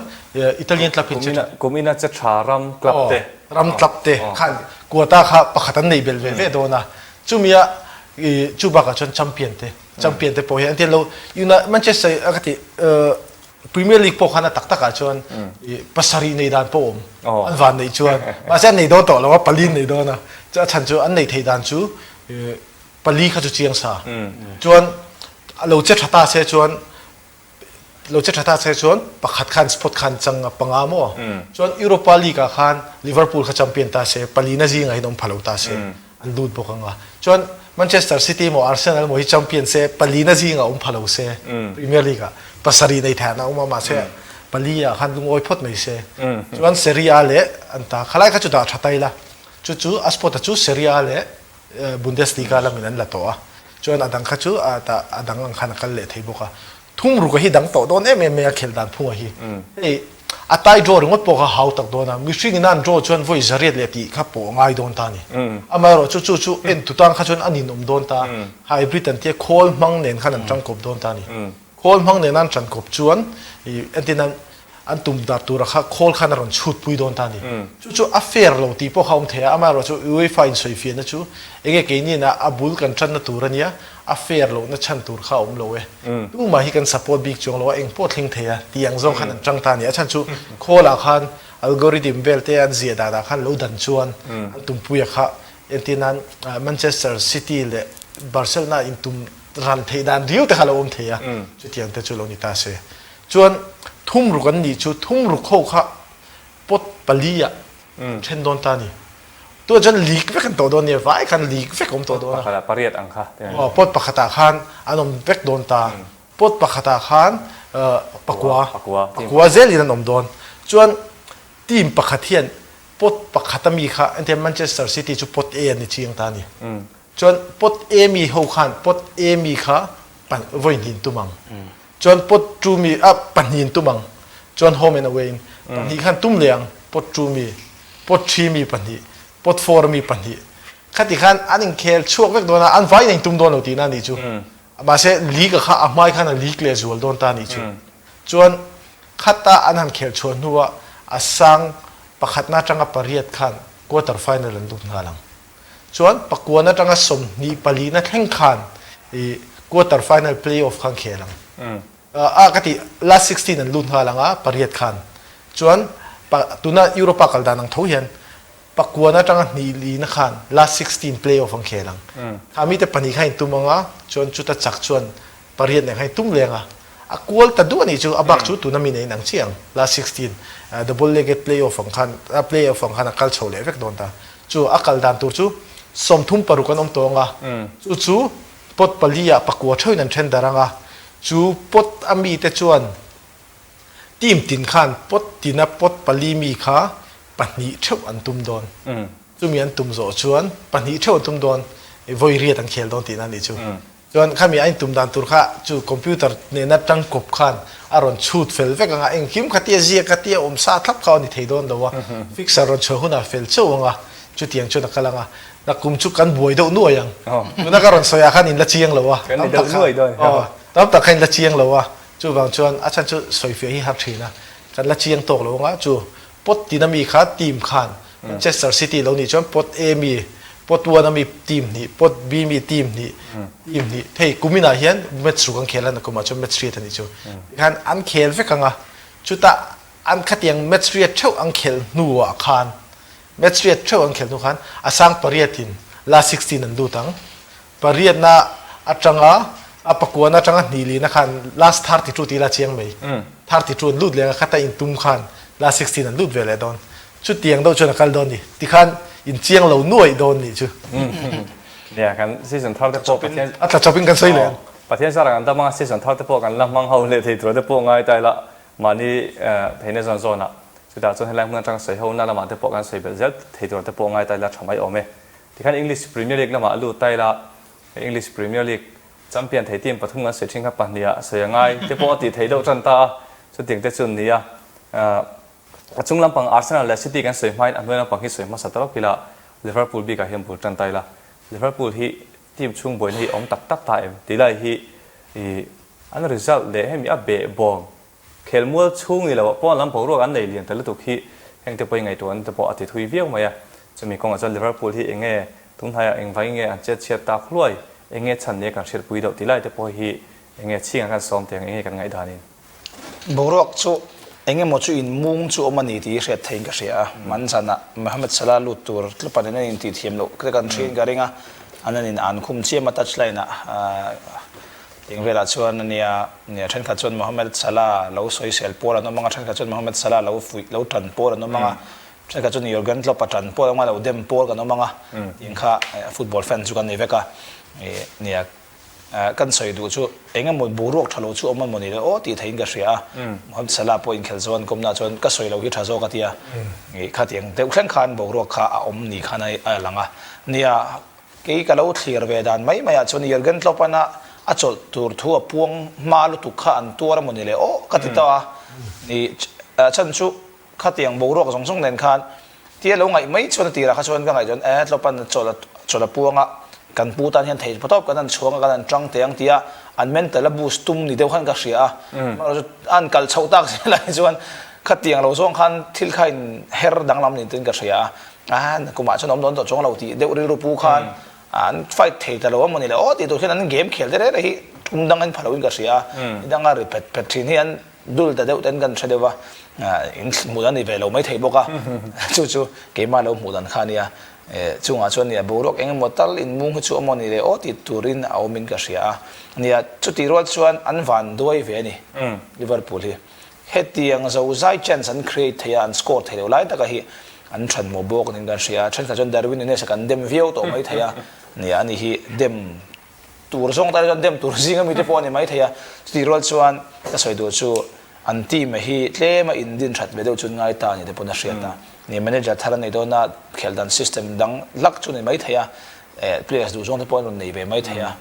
Italian club hin che tha. Kumin a che tha ram club te. Ram club te khan quota kha pakhat an nei belh ve ve dawn a. Chumi a chu bakah chuan champion te, champion te pawh hi an ti lo. Manchester a ka ti Premier League pawh khan a tak takah chuan pasarih nei dan pawh awm an van neih chuan mahse an nei dawn tawh lo a pali an nei dawn a a chhan chu an neih theih dan chu pali kha chu chiang sa chuan a lo che tha ta se chuan lo che tha ta se chuan pakhat khan spot khan chang a panga maw chuan Europa League ah khan Liverpool kha champion ta se pali na zingah hian awm pha lo ta se An lut bawk ang a. Chuan Manchester City emaw Arsenal emaw hi champion se palina zingah awm pha lo se Premier League ah pasarih nei thei an awm a mahse pali ah khan lungawi phawt mai se. Chuan Serie A leh an ta khalai kha chu dah tha tai la. Chu chu a spot a chu Serie A leh Bundesliga lamin an la tawh a. Chuan a dang kha chu a tah a dang ang khan a kal leh thei bawk a. Thungruk a hi dang tawh dawn em em mai a khelh dan phunga hi. Hei a tai draw ringawt pawh kha hau tak dawn a, mihring ina an draw chuan vawi zariat leh tih kha pawh a ngai dawn ta a ni. Amaherawh chu chu chu en tu tan kha chuan a ninawm dawn ta, hybrid an tia khawl hmang nen khan an tangkawp dawn ta a ni. Khawl hmang nena an tangkawp chuan ih entin an an tum dar tura kha khawl khan a rawn chhut pui dawn ta a ni. Chu chu a fair lo tih pawh kha a awm thei a, amaherawh chu UEFA insawifiahna chu enge keini ina a bul kan tanna tur a nia, a fair lohna chhan tur kha a awm lo e. Tumah hi kan support bik chuang lo a, engpawh thleng thei a tih ang zawng khan an tang ta a ni. A chhan chu khawlah khan algorithm vel te an ziah danah khan lo dan chuan an tumpuia kha entir nan Manchester City leh Barcelona intum ran theih dan riau te kha lo awm thei a, chutiang te chu lo ni ta se. Chuan thumruk an nih chu thumruk ho kha pot pali ah an then dawn ta a ni. Tunah chuan league vek an tawh dawn nia, vai khan league vek a awm tawh dawn a. Pot pakhatah pariat ang kha. Aw, pot pakhatah khan an awm vek dawn ta. Pot pakhatah khan pakua, pakua zelin an awm dawn. Chuan team pakhat hian pot pakhat ami kha, entir Manchester City chu pot A an ni chiang ta a ni. Chuan pot A mi ho khan pot A mi kha vawi hnin tum ang. Chuan pot tu mi a pahnin tum ang. Chuan home and away in pahnih khan tum leh ang pot tu mi, pot thi mi pahnih, pot four mi pahnih. Khati khan an inkhel chhuak vek dawn a, an vaiin a intum dawn lo tihna a nih chu. Mahse league a kha a hmai khan a league leh zual dawn ta a nih chu. Chuan khata an han khelh chhuah hnuah a sang pakhatna atanga pariat khan quarter final an lut nghal ang. Chuan pakuan atanga 20 palina thleng khan i quarter final play off khan khel ang. A ka ti last 16 an lut nghal ang a pariat khan. Chuan tuna Europa kal dan ang tho hian pakuan atanga hnih lina khan last 16 play off an khel ang. Kha mite pahnih kha intum ang a chuan chuta chak chuan pariat nen khan intum leng a. A kual ta duh a nih chu a bak chu tuna mi nen inang chiah ang last 16 double legged play off ang khan play off ang khan a kal chho leh vek dawn ta. Chu a kal dan tur chu 36 an awm tawh ang a, chu chu pot pali ah pakua theuhin an then darh ang a, chu pot a mite chuan team tin khan pot tina pot pali mi kha pahnih theuh an tum dawn. Chumi an tum zawh chuan pahnih theuh an tum dawn, vawi riat an khel dawn tihna a nih chu. Chuan khami a intum dan tur kha chu computer nena tangkawp khan a rawn chhut fel vek ang a, engkim kha tia ziak kha tia awm sa thlap kha a ni thei dawn lo a, fixer rawn chhuah hunah fel chauh ang a, chutiang chuan a kal ang a, nakum chu kan buai deuh nuai ang, tuna ka rawn sawi ah khan in la chiang lo a, tam tak kha aw tam tak kha in la chiang lo a, chuvang chuan a chhan chu sawifiah hi har thin a, kan la chiang tawk lo ang a, chu Pot tina mi kha team khan Manchester City lo nih chuan pot A mi, pot one a mi team hnih, pot B mi team hnih, team hnih. Hei kumin ah hian match ruk an khel a, nakum ah chuan match riat a nih chu. Tikhan an khel vek ang a, chutah an khatiang match riat theuh an khelh hnu ah khan, match riat theuh an khelh hnu khan a sang pariat in last 16 an lut ang. Pariatna atanga a pakuana atanga hnih lihna khan last 32 tih la chiang mai. 32 an lut leh ang a, khata intum khan last 16 an lut ve leh dawn. Chutiang deuh chuan a kal dawn ni. Tikhan. in chiang lo nuaih dawn nih chu. Nia, kan season thar te pawh Pathian A tla chawpin kan sawi leh ang. Pathian zarah kan dam anga season thar te pawh kan la hmang ho leh thei tur te pawh ngai ta ila mahni theihna zawn zawnah chutah chuan helai hmun atang sawi ho na lamah te pawh kan sawi belh zel thei tur te pawh ngai ta ila tha mai awm e. Tikhan English Premier League lamah lut ta ila English Premier League Champion thei team pathum kan sawi thin kha pahniha sawi a ngai te pawh a tih theih deuh tan ta a, chutiang te chu an ni a. A chung lampang Arsenal leh City kan sawi hmain a hnuai lampang hi sawi hmasa ta lawk ila, Liverpool bikah hian bul tan ta ila, Liverpool hi team chhung buaina hi a awm tak tak ta em tih lai hi an result leh hemi a behbawm Khelmual chhung ni loah pawn lam boruak an nei lian ta lutuk hi heng te pawhin ngaihtuahna te pawh a ti thui viau mai a. Chumi kawngah chuan Liverpool hi eng nge tunhnaiah engvangin nge an chet chhiat tak hluai, eng nge chhan nia kan hriatpui deuh tih lai te pawh hi eng nge chhingah kan sawm teh ang, eng nge kan ngaihdanin. Boruak chu eng emaw chu inmung chu awm a ni tih hi hriat theiin ka hria a. Man zanah Mohamed Salah lut tur tlupan in an intih thiam loh te kan hriain ka ring a, an an in an khum chiam a touch line ah. Eng velah chuan a nia, nia thenkhat chuan Mohamed Salah lo sawisel pawl an awm ang a, thenkhat chuan Mohamed Salah lo fuih, lo tan pawl an awm ang a, thenkhat chuan Jurgen Klopp a tan pawl an awm ang a, lo dem pawl kan awm ang a, tih kha football fan chu kan ni vek a. Nia, kan sawi duh chu eng emaw boruak tha lo chu awm emaw ni le aw tih theihin ka hria a, Mohamed Salah pawh inkhelh zawh an kawmnaah chuan ka sawi lo hi tha zawk a ti a, khatiang deuh thleng khan boruak kha a awm ni khan a lang a. Nia, Kei ka lo thlir ve dan mai maiah chuan Jurgen Klopp-a'n a chawlh tur thu a puang hma lutuk kha an tuar a maw ni le aw ka ti tawh a. Ni chhan chu khatiang boruak zawng zawng nen khan tia lo ngaih mai chuan a tirah kha chuan ka ngaih chuan e Klopp-a'n a chawlh a chawlh a puang a, kan pu tan hian thei tawp kan han chhuang a kan han tang teh ang tia an mental a boost tum ni deuh khan ka hria a. Amaherawhchu an kal chhoh tak zel ah hi chuan khatiang lo zawng khan thil kha in her danglam niin tiin ka hria a. A kumah chuan awm dawn tawh chuang lo tih deuh rilru pu khan an fight thei ta lo a mawni le aw tih tur hian an game khel te reng reng hi tum dang an pha loin ka hria a, ni danga ri phet phet thin hi an dul ta deuh ten kan hre deuh a, in hmuh dan ni ve lo mai thei bawk a, chu chu keimah lo hmuh dan kha a nia, chungah chuan nia boruak eng emaw tal in mung hi chu a mawni le aw tih turin a awmin ka hria a, nia chutih rual chuan an van duai ve a ni Liverpool hi. Hetiang zozai chance an create thei a, an score thei lo lai taka hi an than maw bawk niin kan hria a. Thenkhat chuan Darwin Nunez-a kan dem viau tawh mai thei a, nia ani hi dem tur zawng tan chuan dem tur zinga mite pawh a ni mai thei a. Chutih rual chuan ka sawi duh chu an team-a hi tlema indin that ve deuh chu an ngai ta a ni te pawn a hriat a. Nia manager thar a nei dawn a, khelh dan system dang hlak chu a ni mai thei a, players duh zawng te pawh an rawn nei ve mai thei a.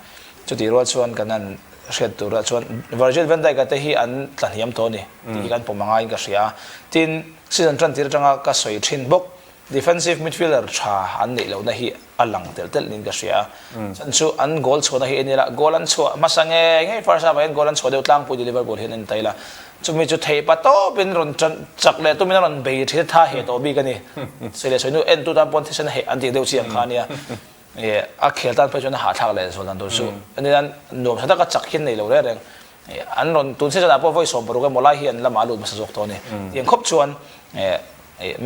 Chutih rual chuan kan han hriat turah chuan Virgil van Dijk-a te hi an tla hniam tawh a ni tih hi kan pawm a ngaiin ka hria a. Tin, season tan tir atanga ka sawi thin bawk, defensive midfielder tha an neih lohna hi a lang telh telh niin ka hria a. Chhan chu an goal chhuahna hi en ila, goal an chhuah hmasa ngei ngei first half ah hian goal an chhuah deuh tlangpui ni Liverpool hian en ta ila, chumi chu theih pa tawpin rawn tan chak leh tumin a rawn bei thin a tha heh tawh bik a ni. Sawi leh sawi hnu entu tan pawn thisen a heh an tih deuh chiang kha a nia. A khel tan phei chuan a hahthlak leh zual dan tur chu anian nuam tha taka chak hian nei lo reng reng. An rawn tun season ah pawh vawi 60 emaw lai hi an lamah a lut hmasa zawk tawh a ni. Tiang khawp chuan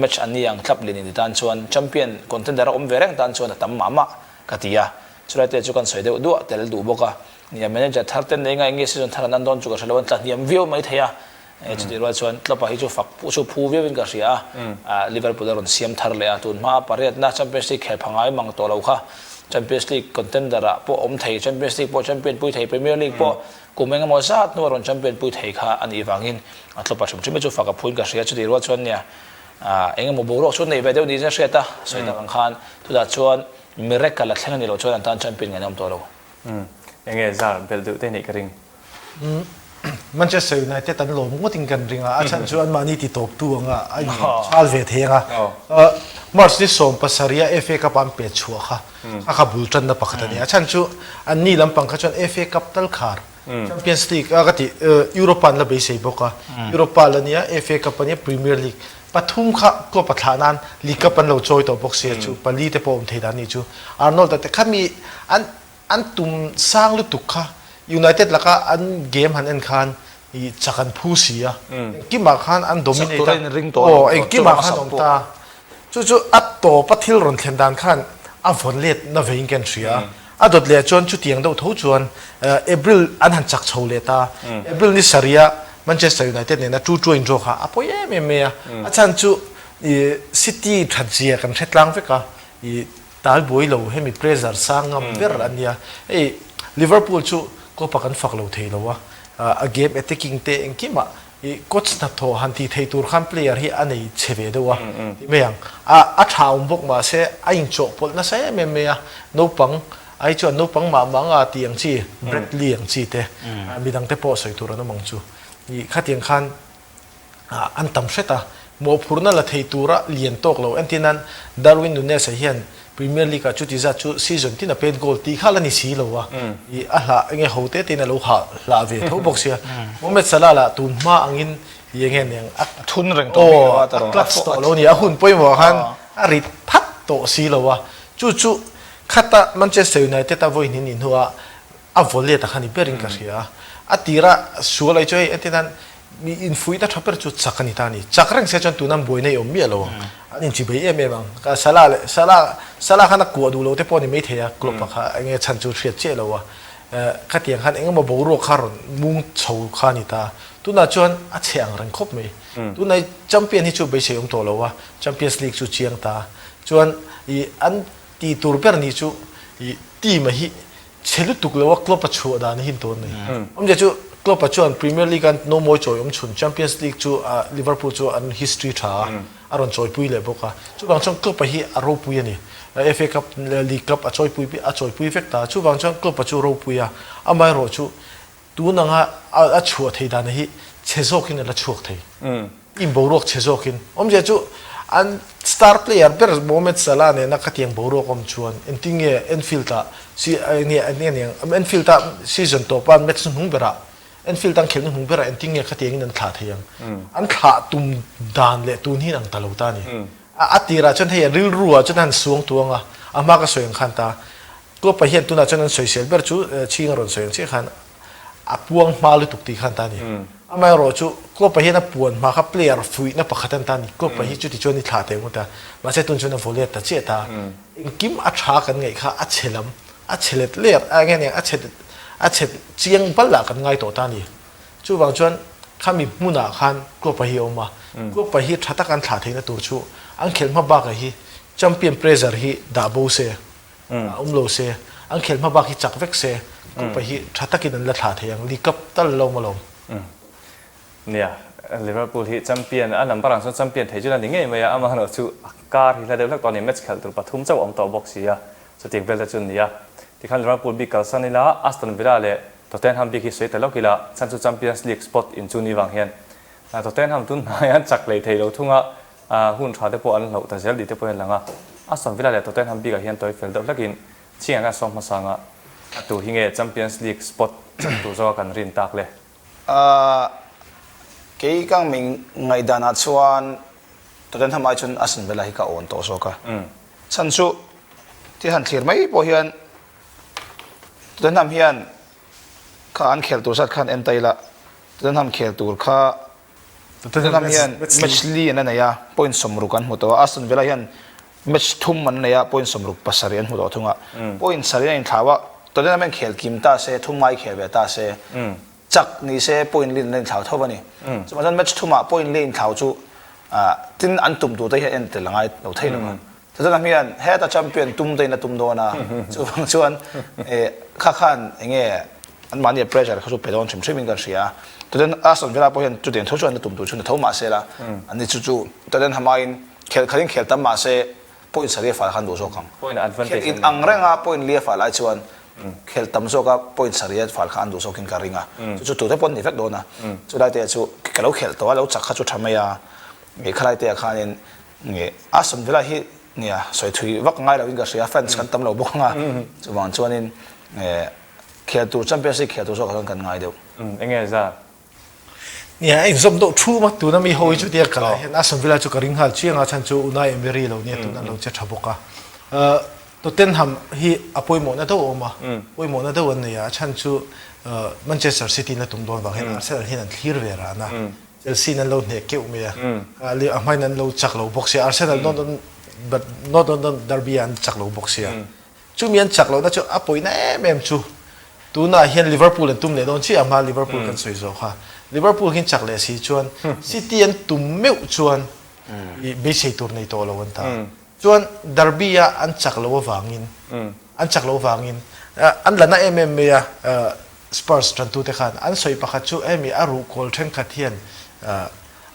match an ni ang club lian inti tan chuan champion contender a awm ve reng tan chuan a tam mah mah ka ti a. Chulai te chu kan sawi deuh duah tel duh bawk a. Nia manager thar ten nei ngai nge season thar an an dawn chu ka hre lo an tla hniam viau mai thei a. Chutih rual chuan Klopp-a hi chu fak chu phu viauin ka hria a, Liverpool a rawn siam thar leh a, tun hmaa pariatna Champions League khelh pha ngai mang tawh lo kha Champions League contender-ah pawh awm thei, Champions League pawh champion pui thei, Premier League pawh kum engemaw zat hnua rawn champion pui thei kha a nih vangin a Klopp-a hrim hrim hi chu fak a phuin ka hria. Chutih rual chuan nia engemaw boruak chu nei ve deuh niin a hriat a, sawi tak ang khan chutah chuan miracle a thleng a nih loh chuan an tan champion ngaihna awm tawh lo. Enge zar belh deuh te nih ka ring. Manchester United an lawm ngawtin kan ring a, a chhan chu anmahni ti tawptu anga a inchhal ve thei anga. March ni 17 a FA Cup an pet chhuah kha a kha bul tanna pakhat a ni. A chhan chu anni lampang kha chuan FA Cup tal khar Champions League a ka ti Europa an la beisei bawk a. Europa la nia FA Cup a nia Premier League pathum kha club a thlah nan League Cup an lo chawi tawh bawk sia chu pali te pawh awm thei dan ni chu. Arnold a te khami an An tum sang lutuk kha United laka an game han en khan i chak an phu si a, engkimah khan an dominate a, aw engkimah khan awm ta. Chu chu a tawp a thil rawn thlen dan khan a vawn let na veiin ka inhria a, a dawt leh chuan chutiang deuh tho chuan April an han chak chho leh ta. April ni sarih a Manchester United nena two two a indraw kha a pawi em em mai a, a chhan chu i City that zia kan hre tlang vek a. I tal buai lo hemi pressure sang ngam ber a nia. Hei Liverpool chu Klopp-a kan fak lo thei lo a, a game attacking te engkimah i coach hnathawh han tih thei tur khan player hi a nei chhe ve deuh a ti mai ang. A a tha awm bawk mahse a inchawhpawlh nasa em em mai a, naupang ai chuan naupang mah mah anga tih ang chi Bradley ang chi te midang te pawh sawi tur an awm ang chu. I khatiang khan an tam hret a, mawhphurhna la thei tura lian tawk lo. Entir nan Darwin Nunez-a hian Premier League-ah chuti zat chu season tin a pet goal tih kha la ni si lo a, ih a hlah enge ho te tein a lo hah hlah ve tho bawk sia. Mohamed Salah lah tun hma angin ih enge nen a thun reng tawh bik lo a a clutch tawh lo a ni, a hun pawimawh khan a rit phat tawh si lo a. Chu chu khata Manchester United-a vawi hnih nih hnuah a vaw let a kha ni berin ka hria a, a tira sual ai chu hei entir nan mi infuihna tha ber chu chak a ni ta a ni. Chak reng se chuan tuna an buaina i awm miah lo ang, an inchibei em em ang. Ka Salah leh Salah Salah khan a kuah duh lo te pawh a ni maithei a, Klopp a kha enge chhan chu hriat chiah lo a, khatiang khan eng emaw boruak kha rawn mung chho kha a ni ta. Tunah chuan a chhe ang reng khawp mai. Tunah i champion hi chu beisei awm tawh lo a, Champions League chu chiang ta. Chuan i an tih tur ber ni chu i team a hi Chhe lutuk lo a Klopp a chhuah dan hi tawn nei. Awmzia chu Klopp a chuan Premier League an nomawi chawi awm chhun Champions League chu Liverpool chu an history tha a, a rawn chawipui leh bawk a. Chuvang chuan Klopp a hi a ropui a ni. FA Cup leh League Cup a chawipui a chawipui vek ta. Chuvang chuan Klopp a chu ropui a, amaherawh chu Tun anga a chhuah thei dan hi chhe zawkin a la chhuak thei. Team boruak chhe zawkin. Awmzia chu an star player ber Mohamed Salah nena khatiang boruak awm chuan engtin nge Anfield ah enge enge Anfield ah season tawpa match hnuhnung berah Anfield an khelh hnuhnung berah engtin nge khatiangin an thlah thei ang. An thlah tum dan leh tun hi an ang ta lo ta a ni. A tirah chuan hei a rilru ah chuan a han suang tuang a, a hma ka sawi ang khan ta. Klopp-a hian tunah chuan an sawisel ber chu chhing a rawn sawi ang chiah khan a puang hma lutuk tih khan ta a ni. Amaherawh chu Klopp-a hian a puan hma kha player fuihna pakhat an ta a ni. Klopp-a hi chuti chuan i thlah teh ngawt a, mahse tun chuan a vaw let ta chiah ta. Engkim a tha kan ngaih kha a chhe lam, a chhe let let a enge nia a chhe a chhe chiang bal ah kan ngai tawh ta a ni. Chuvang chuan khami hmunah khan Klopp-a hi a awm a, Klopp-a hi tha taka an thlah theihna tur chu an khelh hma bakah hi champion pressure hi dah bo se. A awm lo se, an khelh hma bak hi chak vek se, Cup-a hi tha takin an la thlah thei ang, League Cup tal lo maw Nia, Liverpool hi champion, a number ang chuan champion thei chu la ni ngei mai a, amaherawh chu a kar hi hla deuh hlek tawh a ni, match khelh tur pathum chauh a awm tawh bawk si a, chutiang vel te chu nia. Tikhan Liverpool bik kalsan ila, Aston Villa leh Tottenham bik hi sawi ta lawk ila, chhan chu Champions League spot in chu ni vang hian Tottenham tun hnai an chak lei thei lo thung a, Hun tha te pawh an hloh ta zel tih te pawhin a lang a, Aston Villa leh Tottenham bikah hian tawi fel deuh hlekin chhingah khan sawm hmasa anga a tu hi nge Champions League spot chak tur zawka kan rin tak le? Kei ka mi ngaihdanah chuan Tottenham ai chuan Aston Villa hi ka awn tawh zawk a, chhan chu thil han thlir mai pawh hian Tottenham hian kha an khel tur zat khan en ta ila Tottenham khel tur kha Tottenham hian match li an la nei a, point 60 an hmu tawh a, Aston Villa hian match thum an nei a, point 67 an hmu tawh thung a. Point sarih an inthlau a, Tottenham hian khel kim ta se, thum ngai khel ve ta se, chak ni se point li an la inthlau tho a ni. Chuvang chuan match thumah point li inthlau chu tin an tum tur te hian en tel a ngai lo thei lo a. Tottenham hian heta champion tum te in a tum dawn a, chuvang chuan kha khan enge anmahni a pressure kha chu pe dawn hrim hrim in kan hria a. Tottenham Aston Villa pawh hian chutiang tho chuan a tum tur chu ni tho mahse la, anni chu chu Tottenham aiin khel khat in khel tam mahse point sarih a fal khan duh zawk ang. Khel in ang reng a point li a fal ai chuan khel tam zawk a point sarih a fal kha an duh zawk in ka ring a, chu chu tute pawh an ni vek dawn a. Chulai te chu ka lo khelh tawh a, lo chak kha chu tha mai a, khalai te ah khanin Nge Aston Villa hi nia sawi thui vak ngai lo in ka hria fans kan tam lo bawk anga chuvang chuanin khel tur Champions League khel tur zawk ah chuan kan ngai deuh. Enge za? Nia a inzawm deuh thum a tuna mi ho hi chu tia kal ah hian Aston Villa chu ka ring nghal chiang a chhan chu Unai Emery lo nia tuna lo che tha bawk a. Tottenham hi a pawimawhna deuh a awm a, pawimawhna deuh an nei a, a chhan chu Manchester City in a tum dawn vang hian Arsenal hian an thlir ve ran a. Chelsea in an lo hneh keuh mai a, a hmain an lo chak lo bawk sia, Arsenal North London North London derby ah an chak lo bawk sia. Chumi an chak lohna chu a pawina em em chu tunah hian Liverpool an tum leh dawn chiah a hma Liverpool kan sawi zawh kha. Liverpool hian chak leh si chuan City an tum meuh chuan beisei tur nei tawh lo an ta. Chuan Derby a an chak lo avangin an chak lo avangin an la na em em mai a Spurs tantute khan an sawi pakhat chu hemi a ruhkawl thenkhat hian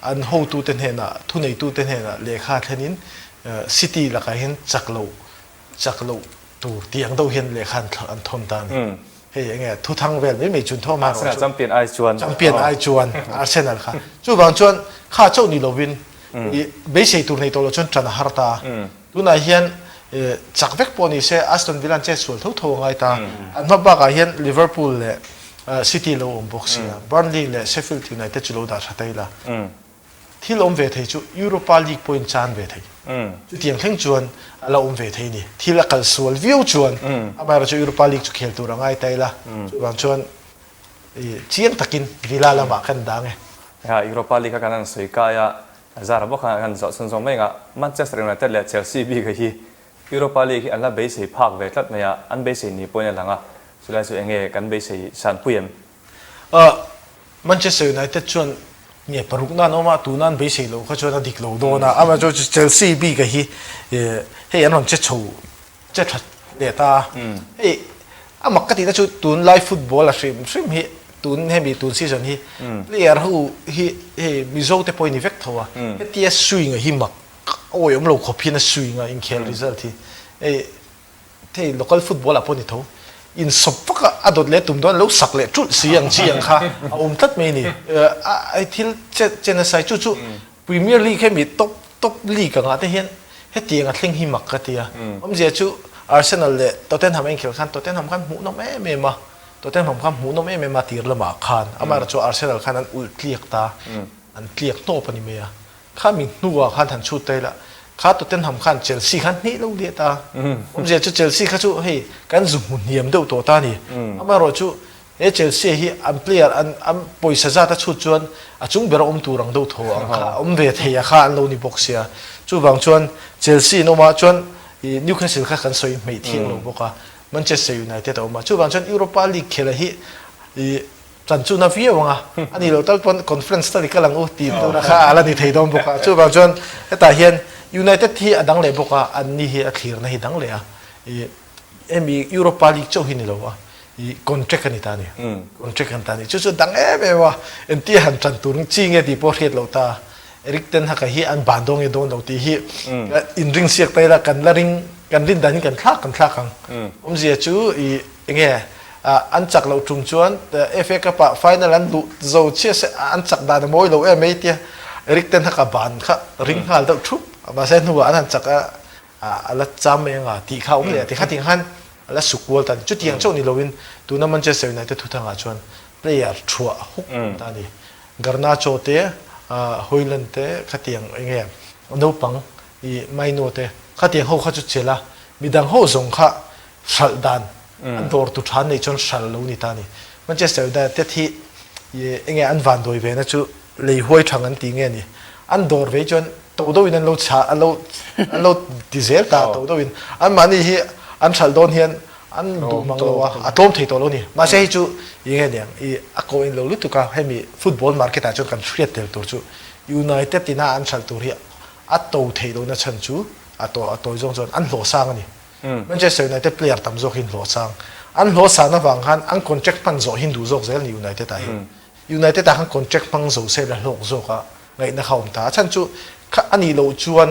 an hotute hnenah thuneitute hnenah lehkha thlenin City lakah hian chak loh chak loh tur tih ang deuh hian lehkha an thawn ta a ni. Hei enge thuthang vel mai mai chun tho amaherawh Arsenal champion ai chuan champion ai chuan Arsenal kha chuvang chuan kha chauh ni lovin i beisei tur nei tawh loh chuan tan a har ta tunah hian chak vek pawh ni se Aston Villa an chet sual tho tho a ngai ta an hma bakah hian Liverpool leh City lo awm bawk sia Burnley leh Sheffield United chu lo dah tha ta ila Thil awm ve thei chu Europa League pawhin chan ve thei. Chutiang thleng chuan a la awm ve thei ni. Thil a kal sual viau chuan amaherawh chu Europa League chu khel tur a ngai ta ila. Chuvang chuan chiang takin Villa lamah kan dang e. Kha Europa League kha kan han sawi kai a, zar bawk khan kan zawh chhun zawng mai anga Manchester United leh Chelsea bik hi Europa League hi an la beisei phak ve tlat mai a, an beisei ni pawhin a lang a, chulai chu enge kan beisei sanpui em? Manchester United chuan nge paruk nan awm a, tuna an beisei loh kha chuan a dik lo dawn a, amaherawhchu chu Chelsea bik a hi hei an rawn che chho che tha leh ta a, hei a mak ka tihna chu tunlai football a hrim hrim hi tun hemi tun season hi player ho hi hei Mizo te pawh hi ni vek tho a, hetia swing a hi mak awi awm lo khawp hian a swing a inkhel result hi hei Hei local football ah pawh ni tho. Insawp vak a a dawt leh tum dawn lo sak leh ṭulh si ang chi ang kha a awm tlat mai a ni. A thil che nasa hi chu chu Premier League hemi top top league angah te hian hetiang a thleng hi mak ka ti a. Awmzia chu Arsenal leh Tottenham a inkhel khan Tottenham khan hmuhnawm em em a, Tottenham khan hmuhnawm em em a tir lamah khan amaherawhchu Arsenal khan an ulh tliak ta, an tliak hnawp a ni mai a. Kha mi hnuah khan han chhut ta ila, kha Tottenham khan Chelsea khan hnih lo let a. Awmzia chu Chelsea kha chu hei kan zu hmu hniam deuh tawh ta a ni. Amaherawh chu he Chelsea hi an player an an pawisa zat a chhut chuan a chung ber a awm tur ang deuh tho ang kha a awm ve thei a kha an lo ni bawk sia. Chuvang chuan Chelsea in awm ah chuan i Newcastle kha kan sawi hmeih thiang lo bawk a, Manchester United a awm a. Chuvang chuan Europa League khelh hi i Chan chu na viau ang a, a nih loh tal pawn conference tal i kal ang u tih tura kha a la ni thei dawn bawk a. Chuvang chuan hetah hian United hi a dang leh bawk a, anni hi a thlirna hi dang leh a. I hemi Europa League chauh hi ni lo a, i contract a ni ta a ni. Contract a ni ta a ni. Chu chu dang em em a, entia han tan tur chi nge tih pawh hriat loh ta. Erik ten Hag-a hi an ban dawn nge dawn lo tih hi inring siak ta ila kan la ring, kan rin dan hi kan thlak kan thlak ang. Awmzia chu i enge an chak loh tum chuan FA Cup ah final an luh zo chiah se an chak dan a mawi lo em mai tia Erik ten Hag-a ban kha ring nghal deuh thup mahse hnuah an han chak a a la cham mai anga tih kha a awm leh a ti kha ting khan a la suk kual ta a ni. Chutiang chauh ni loin tuna Manchester United thuthangah chuan player thuah huk ta a ni. Garnacho te, Hojlund te khatiang enge naupang i Mainoo te khatiang ho kha chu chelh a, midang ho zawng kha hralh dan a dawr tu tha an neih chuan hralh lo ni ta a ni. Manchester United hi enge an vanduai ve na chu lei huai thang an ti nge ni, an dawr ve chuan to deuhin an lo chah an lo an lo ti zel ta to deuhin anmahni hi an hralh dawn hian An duh mang lo a, a tlawm thei tawh lo a ni. Mahse hei chu i nge niang, i a kawh in lo lutuk a, hemi football market ah chuan kan hriat tel tur chu United ina an hralh tur hi a to theih lohna chhan chu a to a tawi zawng chuan an hlawh sang a ni. Manchester United player tam zawk hi an hlawh sang. An hlawh san avang khan an contract hman zawh hi an duh zawk zel a ni United ah hian. United ah khan contract hmang zo se la hlawk zawk a ngaihna kha a awm ta. A chhan chu kha a nih loh chuan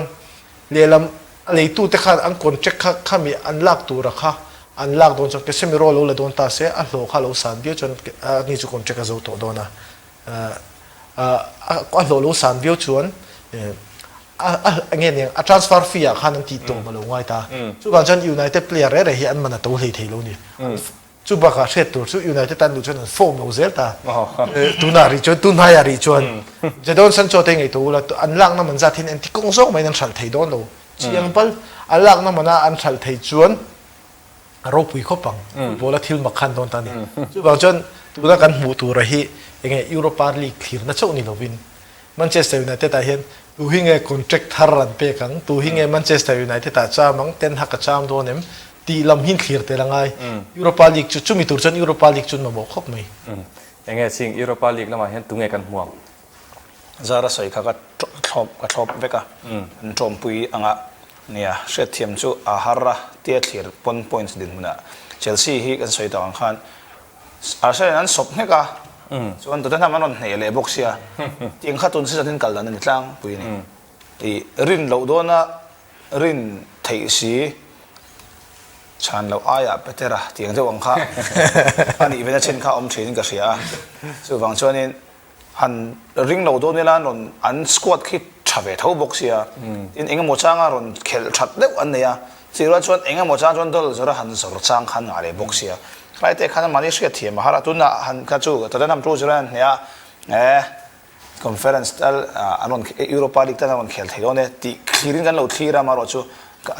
lehlam A leitute khan an contract kha khami an lak tura kha an lak dawn chuan Casemiro lo la dawn ta se a hlawh kha lo san viau chuan ani chu contract a zo tawh dawn a, a hlawh lo san viau chuan a enge niang a transfer fee ah khan an tih tawm a lo ngai ta. Chuvang chuan United player reh reh hi an man a to hlei thei lo ni. Chu bakah hriat tur chu United tan luh chuan an form lo zel ta. Tunah rih chuan, tunhnaiah rih chuan Jadon Sancho te ngaihtuah ula an lakna man zat hian engti kawng zawk maiin an hralh thei dawn lo. Chiang pal an lakna mana an hralh thei chuan a ropui khawp ang. Football a thil mak khan dawn ta a ni. Chuvang chuan tuna kan hmuh tura hi enge Europa League thlirna chauh ni lovin Manchester United ah hian tu hi nge contract thar an pek ang, tu hi nge Manchester United ah cham ang, Ten Hag a cham dawn em? Tih lam hi thlir tel a ngai. Europa League chu chumi tur chuan Europa League chu an mamawh khawp mai. Enge ching Europa League lamah hian tunge kan hmu ang? Zara sawi kha ka thlawp ka thlawp vek a, an tawmpui anga. Nia, hriatthiam chu a har a, tia thlir pawn points dinhmunah Chelsea hi kan sawi tak ang khan Arsenal in an sawp nghek a, chuan Tottenham an rawn hneh leh bawk sia, tiang kha tun season hian kal dan a ni tlangpui a ni. I rin loh dawna rin theih si chhan loh aiah Petera tiang deuh ang kha a nih vena chin kha a awm thin in ka hria a, chuvang chuanin han ring lo dawn ila an rawn an squad khi tha ve tho bawk sia, tin engemaw changa rawn khelh that deuh an nei a, chih rual chuan engemaw chang chuan dawlh zawrh a han zawr chang khan ngah leh bawk sia, khalai te khan mahni hriat thiam a har a, tunah han kha chu Tottenham chu zir a han hneh a, eh conference tal an rawn Europa League tan an rawn khel thei dawn e tih thlirin kan lo thlir a, amaherawh chu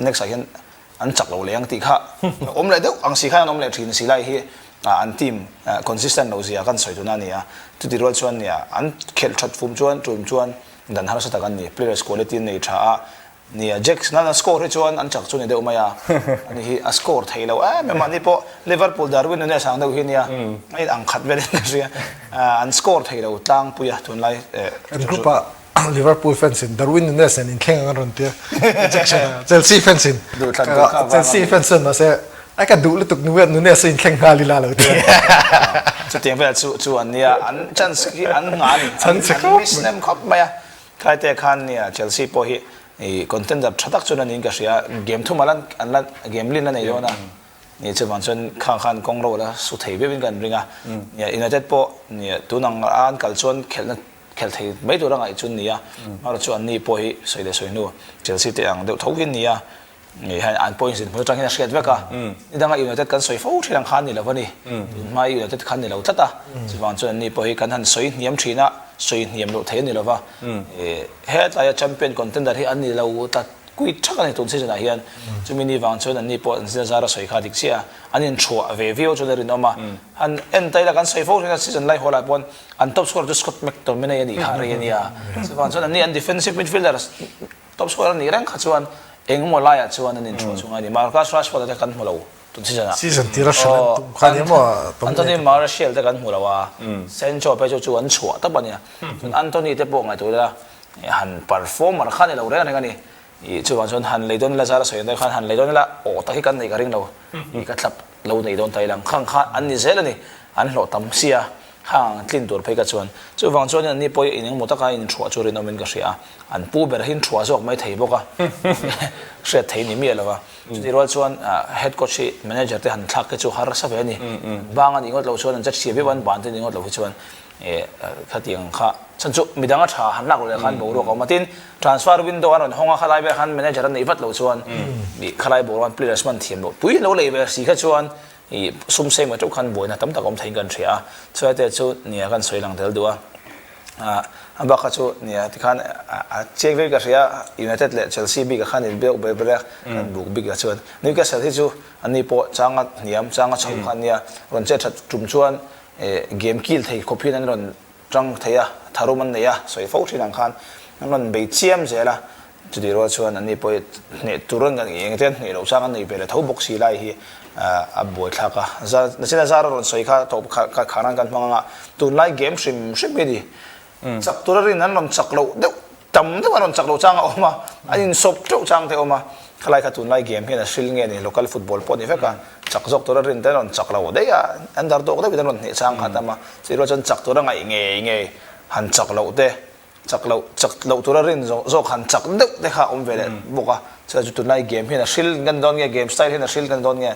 next ah hian an chak lo leh ang tih kha awm leh deuh ang si khan an awm leh thin si lai hi an team consistent loh zia kan sawi tuna a ni a, chuti rual chuan nia an khelh that fum chuan tum chuan dan harsa tak an ni, players quality an nei tha a nia Jackson an a score hi chuan an chak chu ni deuh mai a, ani hi a score thei lo em em a, ani pawh Liverpool Darwin Nunez ang deuh hi nia a in ang khat velin ka hria, an score thei lo tlangpui a tunlai Kan group ah Liverpool fans in Darwin Nunez nen inthleng ang an rawn ti a, Jackson a Chelsea fans in Chelsea fans chuan mahse ai ka duh lutuk Nunez chu inthleng nghal ila lo ti a. Chutiang vel chu chu an nia, an chance hi an nghah a ni, an miss hnem khawp mai a, Tlaite khan nia Chelsea pawh hi i contender tha tak chuan a niin ka hria, game thum an la game lin a nei dawn a, ni chuvang chuan khang khan kawng ro la su thei viauin kan ring a, nia United pawh nia tun ang a an kal chuan khelhna Khelh thei mai tur a ngaih chu an ni a, amaherawhchu chu anni pawh hi sawi leh sawi hnu Chelsea te ang deuh tho hi an ni a, ngei hian an points dinhmun atang hian a hriat vek a, ni danga United kan sawi fo thin ang kha an ni lo a ni, tunhma i United kha an ni lo tlat a, chuvang chuan anni pawh hi kan han sawi hniam thin a, sawi hniam loh thei a ni lo va, hetlaia champion contender hi an ni lo ta kuit thak a ni tun season ah hian, chumi ni vang chuan anni pawh an zir zar a sawi kha dik chiah a, an inchhuah ve viau chuan a rinawm a, han en ta ila kan sawi fo thin a season lai haw lai pawn An top scorer chu Scott McTominay a nih kha rei a nia. Chuvang chuan anni an defensive midfielder top scorer a nih reng kha chuan engemaw laiah chuan an inthuah chung a ni. Marcus Rashford a te kan hmu lo tun season ah. Season tira hrilh an tum kha nia maw Tom Anthony Martial te kan hmu lo a, Sancho phei chu chu an chhuah tawp a nia. Chuan Antony te pawh ngaihtuah ila han performer kha a ni lo reng reng a ni. Ih chuvang chuan han lei dawn ila zara sawi ang deuh khan han lei dawn ila aw tak hi kan neih ka ring lo. Ih ka tlap lo nei dawn ta ila ang khang kha an ni zel a ni. An hlawh tam sia. Hang tlin tur phei ka chuan. Chuvang chuanin anni pawh in engmaw taka inthuah chu rinawmin ka hria a, an pu ber hi inthuah zawk mai thei bawk a, hriat thei ni miah lo a. Chutih rual chuan head coach hi manager te han thlak hi chu harsa ve a ni. Bang a nih ngawt loh chuan an chet hria viau a, an ban te nih ngawt loh hi chuan khatiang kha chhan chu midang a tha han lak loh leh khan boruak a awm a. Tin, transfer window an rawn hawng a, khalai vel khan manager an neih vat loh chuan khalai boruak an players hman thiam loh pui lo lei ve si kha chuan I sum seng ve teuh khan buaina tam tak awm theiin kan hria a, chuaite chu nia kan sawi lang tel duh a, a bak kha chu nia tikhan a chiang viau ka hria United leh Chelsea bik ah khan in biak ber ber a, kan buk bik ah chuan Newcastle hi chu anni pawh changa hniam changa chho kha ania rawn chet that tum chuan game kil thei khawp hian an rawn Tang thei a, tharum an nei a, sawi fo thin ang khan an rawn bei chiam zel a, chutih rual chuan anni pawh hneh tur an eng te an hneh loh chang an nei ve leh tho bawk si lai hi a buaithlak a. Nachina zar a rawn sawi kha tawp kha khan kan hmang anga tunlai game hrim hrim hi ni chak tur a rin an rawn chak loh deuh Tam deuh a rawn chak loh chang a awm a, an insawp teuh chang te a awm a, khalai kha tunlai game hian a hril nge ni, local football pawh a ni vek a, chak zawk tura rin te an rawn chak lo daih a, an dar tawk deuhin an rawn hneh chang kha a tam a, chutih rual chuan chak tura ngaih ngei ngei han chak loh te, chak loh chak loh tura rin zawk han chak deuh te kha a awm ve leh bawk a, chutah chu tunlai game hian a hril kan dawn nge, game style hian a hril kan dawn nge,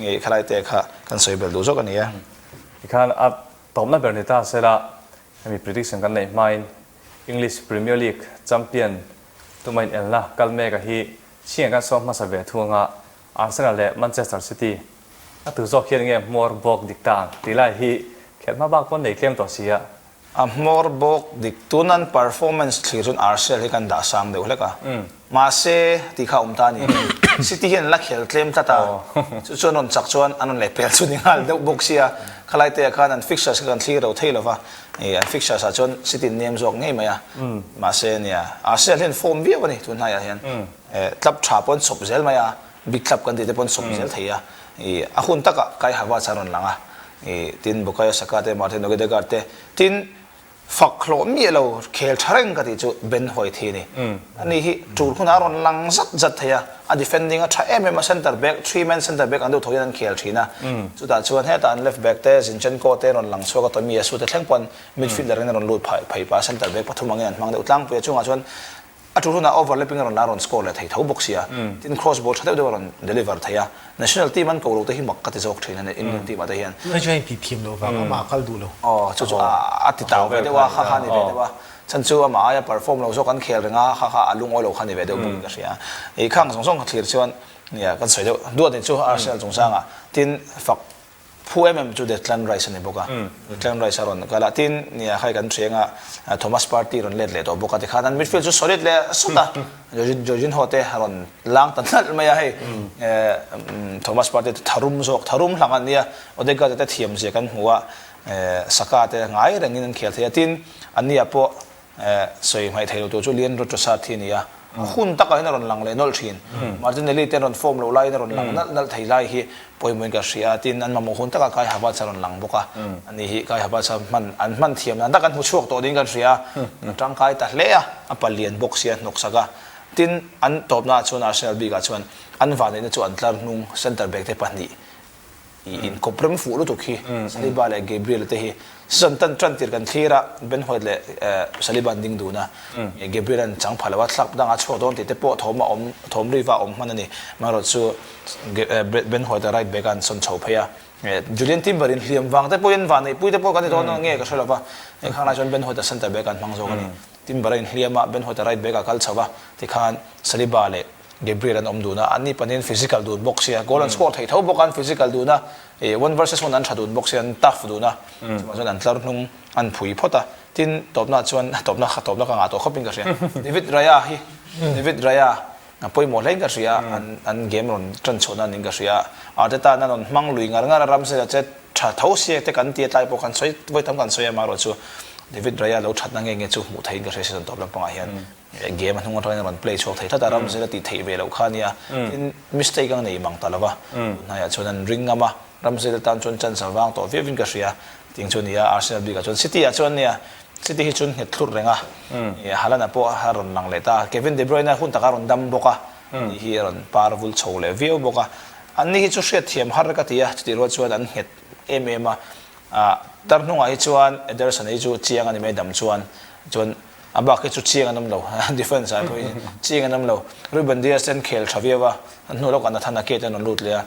ngei khalai te kha kan sawi belh duh zawk a ni e. Tikhan a tawpna ber ni ta sela, hemi prediction kan neih hmain English Premier League champion tuma inelna kal meka hi chhinga kan sawm hmasa ve thu anga Arsenal leh Manchester City a tu zawk hian nge hmawr bawk dik ta ang tih lai hi khelh hma bak pawn nei tlem tawh si a. A hmawr bawk dik tun an performance thlir chuan Arsenal hi kan dah sang deuh hlek a, mahse tih kha a awm ta a ni. City hian an la khel tlem tlat a, chu chuan rawn chak chuan an rawn leh pel chu ni nghal deuh bawk sia, khalai te ah khan an fixtures kha kan thlir lo thei lova. Ih an fixtures ah chuan City in nem zawk ngei mai a, mahse nia Arsenal hian form viau a ni tun hnaiah hian eh club tha pawh an chawp zel mai a, big club kan tih te pawh an chawp zel thei a, ih a hun takah Kai Havertz a rawn lang a, ih tin Bukayo Saka te Martin Odegaard te tin. Fak hlawh miah lo khel tha reng ka tih chu Ben White hi a ni. Ani hi tul hunah a rawn lang zat zat thei a, a defending a tha em em a, centre back, three man centre back ang deuh tho hian an khel thin a. Chutah chuan hetah an left back te, Zinchenko te an rawn lang chhuak a, Tomiyasu te thleng pawh an midfielder in a rawn lut phai phei pah a, centre back pathum angin an hmang deuh tlangpui a, chungah chuan A tul hunah overlapping a rawn la a rawn score leh thei tho bawk sia. Tin cross ball tha deuh deuh a rawn deliver thei a. National team an ko lo te hi mak ka ti zawk thin a ni Indian team ah te hian. Tunah chuan intih thiam loh vang amah a kal duh lo. Aw chu chu a ti tau ve deuh a kha kha a ni ve deuh a. Chhan chu amah aia perform lo zawk an khel reng a kha kha a lungawi lo kha a ni ve deuh bawkin ka hria. I khang zawng zawng ka thlir chuan nia kan sawi deuh duat ni chu Arsenal chungchangah tin fak Phu em em chu Declan Rice a ni bawk a, Declan Rice a rawn kal a, tin nia khai kan ṭhiang a, Thomas Partey rawn let leh tawh bawk a, tikhan an midfield chu solid leh sawt a, Jorginho te a rawn lang ta nalh mai a, hei Thomas Partey te tharum zawk, tharum hlang an nia, Odegaard te thiam zia kan hmu a, Saka te ngai rengin an khel thei a, tin ania pawh Sawi hmaih thei lo tur chu Leandro Trossard hi a ni a, a hun takah hian a rawn lang leh nawlh thin. Martinelli te an rawn form loh laiin a rawn lang nalh nalh thei lai hi pawimawhin ka hria a, tin an mamawh hun takah Kai Havertz a rawn lang bawk a, ani hi Kai Havertz a hman an hman thiam dan tak an hmu chhuak tawh ding kan hria a, a tangkai ta hle a, a palian bawk sia hnawksak a. Tin, an tawpnaah chuan Arsenal bikah chuan an vanneihna chu an tlar hnung centre back te pahnih I inkawp rem fuh lutuk hi Saliba leh Gabriel te hi season tan tan tir kan thlir a, Ben White leh Saliba an ding dun a, Gabriel an chang pha lo a, thlak dangah a chhuak dawn tih te pawh thawm a awm, thawm riva a awm hman a ni. Amaherawhchu chu Ben White a right back a an sawn chho phei a, Julian Timber in hliam vang te pawhin vanneihpui te pawh kan ti dawn nge ka hre lo va, khang lai chuan Ben White a centre back a an hmang zawk a ni. Timber a inhliam a, Ben White a right back a kal chho va, tikhan Saliba leh Gabriel an awm dun a, anni panin physical dun bawk sia, goal an score thei tho bawk a, an physical dun a, ih one versus one an tha dun bawk sia, an tough dun a, chuvang chuan an tlar hnung an phui phawt a, tin tawpna chuan tawpna kha tawpna ka ngah tawh khawpin ka hria, David Raya hi David Raya a pawimawh hlein ka hria, an an game rawn tan chhuahna niin ka hria, Arteta an rawn hmang lui ngar ngar a, Ramsey-a che tha tho sia te kan ti a, tlai pawh kan sawi vawi tam kan sawi a, amaherawhchu chu David Raya lo thatna nge nge chu hmuh theihin ka hria season tawp lampangah hian. Game a hnung atangin a rawn play chhuak thei tlat a, ram zela tih theih ve loh kha a nia. Tin, mistake a nei mang ta lo va, tunhnaiah chuan an ring ngam a, ram zela tan chuan chance a vang tawh viauin ka hria. Ting chu a ni a, Arsenal bikah chuan City ah chuan nia, City hi chuan nghet thlurh reng a, Haaland-a pawh a rawn lang leh ta a, Kevin De Bruyne hun takah a rawn dam bawk a, ani hi a rawn par vul chho leh viau bawk a. Anni hi chu hriatthiam har ka ti a, chutih rual chuan an nghet em em a. Tar hnungah hi chuan Ederson hi chu chiang a ni mai dam chuan, chuan A bak hi chu chiang an awm lo, defence ah pawh hi chiang an awm lo. Ruben Dias te an khel tha viau a, an hnu lawkah Nathan Ake te an rawn lut leh a,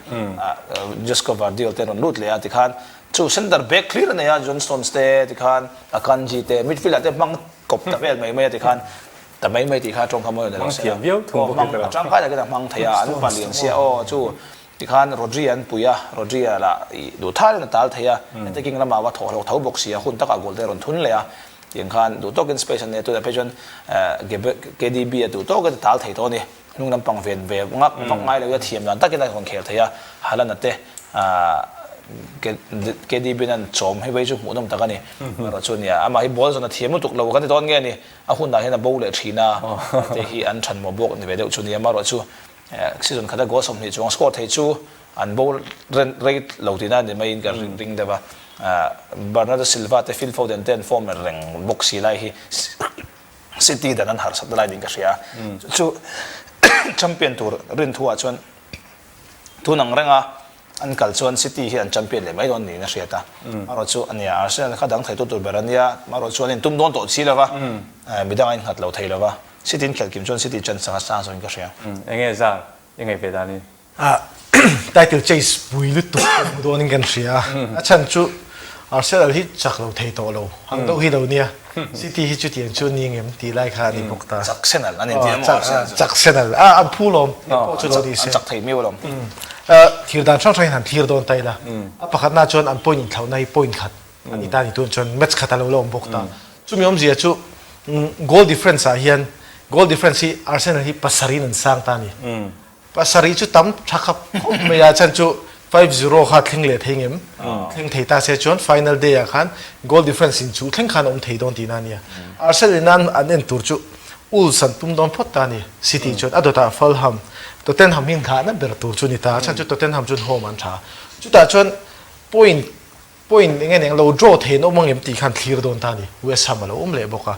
Josko Gvardiol te an rawn lut leh a tikhan chu centre back clear a nei a, John Stones te tikhan Akanji te midfield ah te hmang kawp ta vel mai mai a tikhan ta mai mai tih kha tawngkam a rawn ni lo se aw hmang a tangkai takin a hmang thei a, an palian sia aw chu Tikhan Rodri an pui a, Rodri-a lah ih duh tharin a tal thei a, attacking lamah a va thawh hlawk tho bawk si a, hun takah goal te a rawn thun leh a, tiang khan duh tawkin space an nei a, tunah phei chuan KDB-a duh tawkin a tal thei tawh a ni, hnung lampang ven ve ngak vak ngai loin a thiam dan takin a rawn khel thei a, Haaland-a te KDB-in an chawm hi vei chu hmuhnawm tak a ni, erawh chu nia, amah hi ball zawn a thiam lutuk lo kan ti dawn nge ni, a hunah hian a bo leh thin a, te hi an thanmawh bawk ni ve deuh chu nia, amaherawhchu Season khata goal 20 chuang score thei chu an bo rei lo tihna a ni maiin ka ring deuh a. Bernardo Silva te Phil Foden te an form reng bawk si lai hi City dan an harsatna lai niin ka hria a. Chu champion tur rin thuah chuan tun ang renga an kal chuan City hi an champion leh mai dawn niin a hriat a. Amaherawh chu a nia Arsenal kha dang theitu tur ber a nia, amaherawh chu an intum dawn tawh si lo va, midang a innghat lo thei lo va. City in khelh kim chuan City chance a sang zawkin ka hria. Enge zar i ngaih ve dan hi? Title chase pui lutuk kan hmu dawnin kan hria a, a chhan chu Arsenal hi chak lo thei tawh lo ang deuh hi lo nia, City hi chutiang chu ni ngem tih lai kha a ni bawk ta. Chak senal an inti emaw Arsenal chu? Chak senal, a an phu lawm, eng pawh chu lo ni se. An chak thei miau alawm. Thir dan hrang hrangin han thlir dawn ta ila, a pakhatna chuan an point inthlauhna hi point khat a ni ta a ni tun chuan match khat a lo la awm bawk ta. Chumi awmzia chu goal difference ah hian goal difference hi Arsenal hi pasarih in an sang ta a ni. Pasarih chu tam tha khap khawp mai a, chhan chu 5-0 kha thleng leh thei ngem? Thleng thei ta se chuan final day ah khan goal difference in chu thleng khan a awm thei dawn tihna a nia. Arsenal in an an en tur chu Wolves an tum dawn phawt ta a ni. City chuan a dawtah Fulham, Tottenham hi nghahna ber tur chu a ni ta a, chhan chu Tottenham chuan home an tha. Chutah chuan point. Point eng eng lo draw thei an awm ang em tih khan thlir dawn ta a ni. West Ham a lo awm leh bawk a.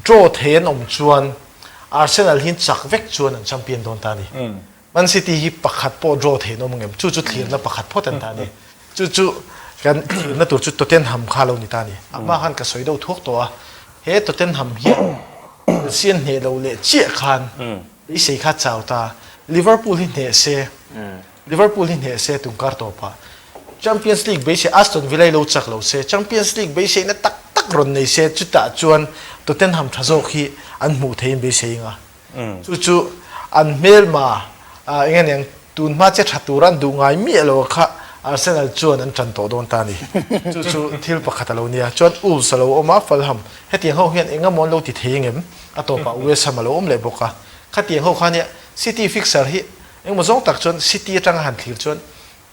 Draw thei an awm chuan Arsenal hi chak vek chuan an champion dawn ta a ni. Man City hi pakhat pawh draw thei an awm ang em? Chu chu thlirna pakhat phawt an ta a ni. Chu chu kan thlirna tur chu Tottenham kha lo ni ta a ni. A hma khan ka sawi deuh thuak tawh a. He Tottenham hian Chelsea an hneh loh leh chiah khan beisei kha chau ta. Liverpool hi hneh se. Liverpool hi hneh se tungkar tawpah Champions League beisei Aston Villa hi lo chak lo se, Champions League beiseina tak tak rawn nei se, chutah chuan Tottenham tha zawk hi an hmuh theihin beisei anga chu chu an hmelma eng nge niang tun hma che tha tura an duh ngai miah lo kha Arsenal chuan an tan tawh dawn ta a ni. Chu chu thil pakhat a lo nia. Chuan Wolves a lo awm a, Fulham hetiang ho hian eng emaw an lo ti thei angem? A tawpah West Ham a lo awm leh bawk a. Khatiang ho kha nia City fixture hi Engmaw zawng tak chuan City atanga han thlir chuan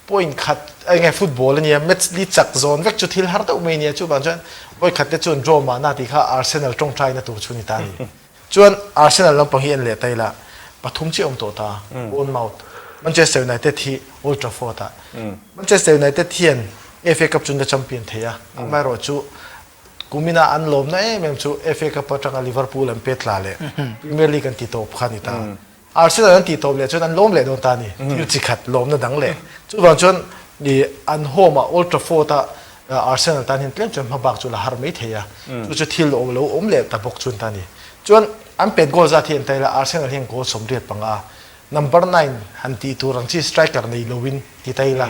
point khat eng nge football a nia, match li chak zawn vek chu thil har deuh mai a nia, chuvang chuan vawi khat te chuan draw mahna tih kha Arsenal tawngtaina tur chu a ni ta a ni. Chuan Arsenal lampang hi en leh ta ila pathum chiah awm tawh ta, Bournemouth, Manchester United hi Old Trafford ah Manchester United hian FA Cup chu an la champion thei a, amaherawhchu kumina an lawmna em em chu FA Cup atanga Liverpool an pet tla leh Premier League an ti tawp kha a ni ta. Arsenal an tih tawp leh chuan an lawm leh dawn ta a ni. Thil chi khat lawmna dang leh. Chuvang chuan i an home ah Old Trafford ah Arsenal tan hian tlem chuan hmabak chu la har mai thei a. Chu chu thil awm lo awm leh ta bawk chuan ta a ni. Chuan an pet goal zat hi an tail a, Arsenal hian goal 85 number nine han tih tur ang chi striker nei loin ti tail a.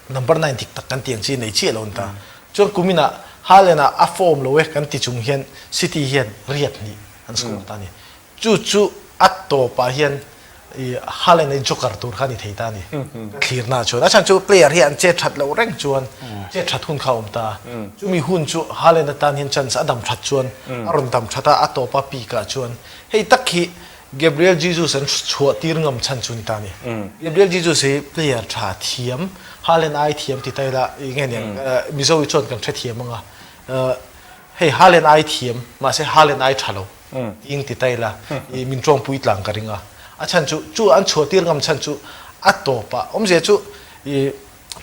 Number nine dik tak kan tih ang chi nei chiah lo an ta. Chuan kuminah Haaland ah a form lo e kan ti chung hian City hian riat hnih an score ta a ni. Chu chu a tawpah hian i Haaland hi joker tur kha a ni thei ta a ni. Ka thlirna chuan a chhan chu player hi an chet that loh reng chuan chet that hun kha a awm ta. Chumi hun chu Haaland atan hian chance a dam that chuan a rawn dam that a, a tawpa peak ah chuan hei tak hi Gabriel Jesus an chhuah tir ngam chhan chu a ni ta a ni. Gabriel Jesus hi player tha thiam, Haaland ai thiam ti ta ila i nge niang Mizo hi chuan kan hrethiam ang a. Hei Haaland ai thiam mahse Haaland ai tha lo. Tiin ti ta ila i min tawngpui tlang ka ring a. A chhan chu, chu an chhuahtir ngam chhan chu a tawp a. Awmzia chu i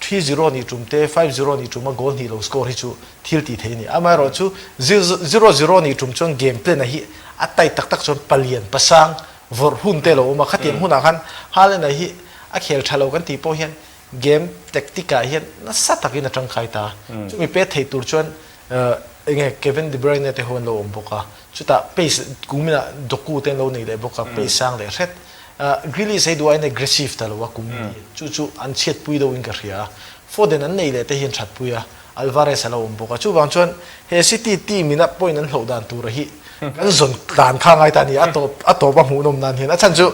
3-0 nih tum te, 5-0 nih tum a goal hnih lo score hi chu thil tih theih a ni. Amaherawh chu 0-0 nih tum chuan game plan a hi a tight tak tak chuan palian pasang vawrh hun te a lo awm a. Khatiang hunah khan Haaland-a hi a khel tha lo kan tih pawh hian game tactic ah hian nasa takin a tangkai ta. Chumi pet thei tur chuan Enge Kevin De Bruyne te ho an lo awm bawk a, chutah pace kuminah Doku te an lo nei leh bawk a, pace sang leh hret. Grealish hei duh aiin aggressive ta lo a kum ni, chu chu an chhiatpui deuhin ka hria a. Foden an nei leh te hi an thatpui a, Alvarez a lo awm bawk a. Chuvang chuan he City team ina point an hloh dan tura hi kan zawn dan kha ngai ta a ni, a tawp a tawp a hmuhnawm nan hian. A chhan chu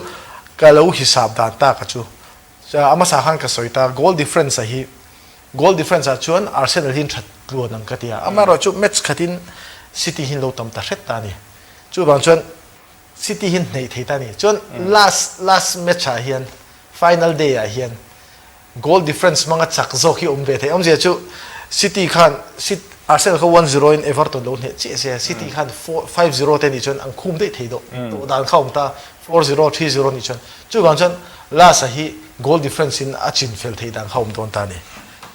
ka lo hisap dan tak a chu, a hmasa khan ka sawi ta, goal difference a hi Goal difference ah chuan Arsenal hi an that tluan ang ka ti a, amaherawhchu match khatin City hi an lo tam ta hret ta a ni. Chuvang chuan City hi an hneih thei ta a ni. Chuan last last match ah hian final day ah hian goal difference hmanga chak zawk hi awm ve thei. Awmzia chu City khan Arsenal kha 1-0 in Everton lo hneh chiah se, City khan 5-0 te nih chuan an khum daih thei dawh tawh dan kha a awm ta. 4-0, 3-0 nih chuan chuvang chuan last a hi goal difference in a chin fel theih dan kha awm dawn ta a ni.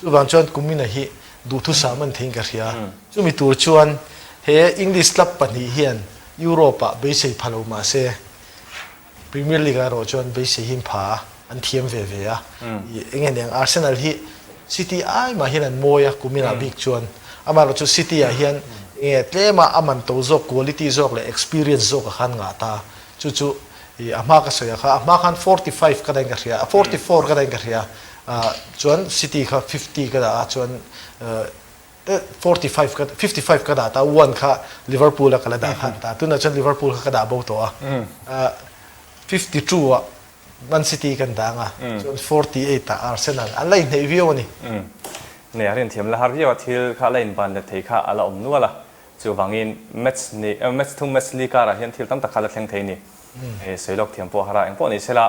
Chuvang chuan kumina hi duhthusam an theiin ka hria. Chumi tur chuan he English club pahnih hian Europe ah beisei pha lo mah se Premier League ah erawh chuan beisei hi an pha a, an thiam ve ve a. Eng nge niang Arsenal hi City ai mah hian an mawi a kuminah bik chuan. Amaherawh chu City ah hian eng nge tlema a man to zawk, quality zawk leh experience zawk a khan ngah ta. Chu chu i a hma ka sawi a kha, a hma khan 45 ka dahin ka hria, 44 ka dahin ka hria, chuan City kha 50 ka dah a, chuan 45 ka, 55 ka dah ta, one kha Liverpool a ka la dah khan ta, tunah chuan Liverpool kha ka dah bo tawh a, 52 ah Man City kan dah ang a, chuan 48 ah Arsenal, an la inhneih viau a ni. Nei a rinthiam la har viau a, thil kha a la inban let thei kha a la awm nual a. Chuvangin match ni match thum match li karah hian thil tam tak kha la thleng thei a ni. Hei sawi lawk thiam pawh a har a, engpawh ni sela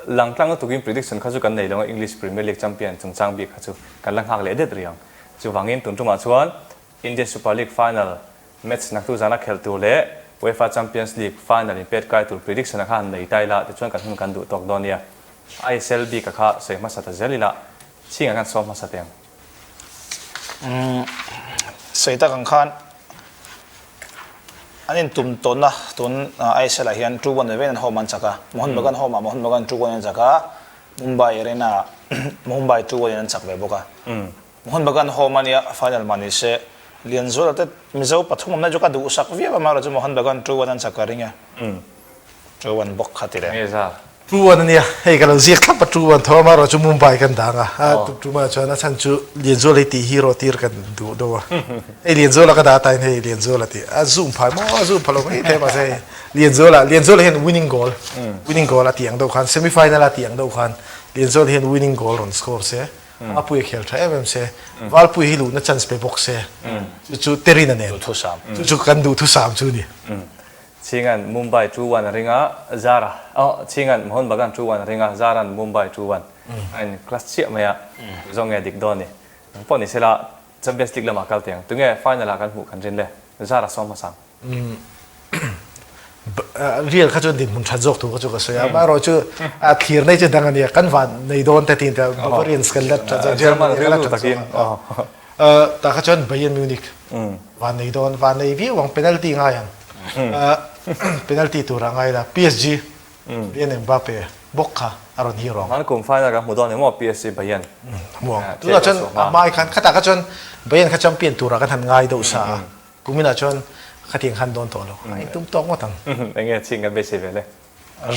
langtlang lutukin prediction kha chu kan nei lo a, English Premier League champion chungchang bik kha chu kan la nghak leh det rih ang. Chuvangin tun tumah chuan Indian Super League final match naktu zana khelh tur leh UEFA Champions League final inpet kai tur prediction a kha han nei ta ila tichuan kan hun kan duh tawk dawn nia. ISL bik a kha sawi hmasa ta zel ila chhingah khan sawm hmasa teh ang. Sawi tak ang khan an intum tawnna tun ISL ah hian 2-1 ve vein an home an chak a, Mohun Bagan home ah Mohun Bagan 2-1 in an chak a, Mumbai Arena ah Mumbai 2-1 in an chak ve bawk a. Mohun Bagan home a nia final mah ni se Lianzuala te Mizo pathum awmna chu ka duhsak viau a, amaherawhchu Mohun Bagan 2-1 an chak ka ring e. 2-1 bawk kha ti le. 2-1 a nia, hei ka lo ziak thlap a 2-1 tho amaherawh chu Mumbai kan dang a, a tum tumah chuan a chhan chu Lianzuala hi tih hero tir kan duh deuh a, hei Lianzuala ka dah tain hei Lianzuala tih a zoom phai maw a zoom pha lo mai thei mahse hei Lianzuala Lianzuala hian winning goal winning goal a tih ang deuh khan semi final a tih ang deuh khan Lianzuala hian winning goal rawn score se a pui a khel tha em em se Valpui hi luhna chance pe bawk se chu chu Terina nen chu chu kan duhthusam chu ni. Chingan Mumbai 2-1 a ring a, Zara, oh, Chingan Mohun Bagan 2-1 a ring a, Zaran Mumbai 2-1 a in class chiah mai a, tu zawng nge dik dawn ni. Eng pawh ni sela Champions League lamah kal teh ang. Tunge final ah kan hmuh kan rin le? Zara sawm hmasa ang. Real kha chuan dinhmun that zawk thu kha chu ka sawi a, amaherawh chu a thlir nei chu dang a nia, kan van nei dawn te tin te Bavarians kan la that zawk, Germany kan la that zawk a. Tah kha chuan Bayern Munich van nei dawn, van nei viau ang, penalty ngai ang. Penalty turah ngai la, PSG Kylian Mbappe bawk kha a rawn hero ang. Hman kum final kan hmu dawn ni maw PSG Bayern. Hmu ang. Tunah chuan a hmai khan, khatah kha chuan Bayern kha champion turah kan han ngai deuh sa a, kuminah chuan khatiang khan dawn tawh lo. A intum tawk ngawt ang. Eng nge ching kan beisei ve le?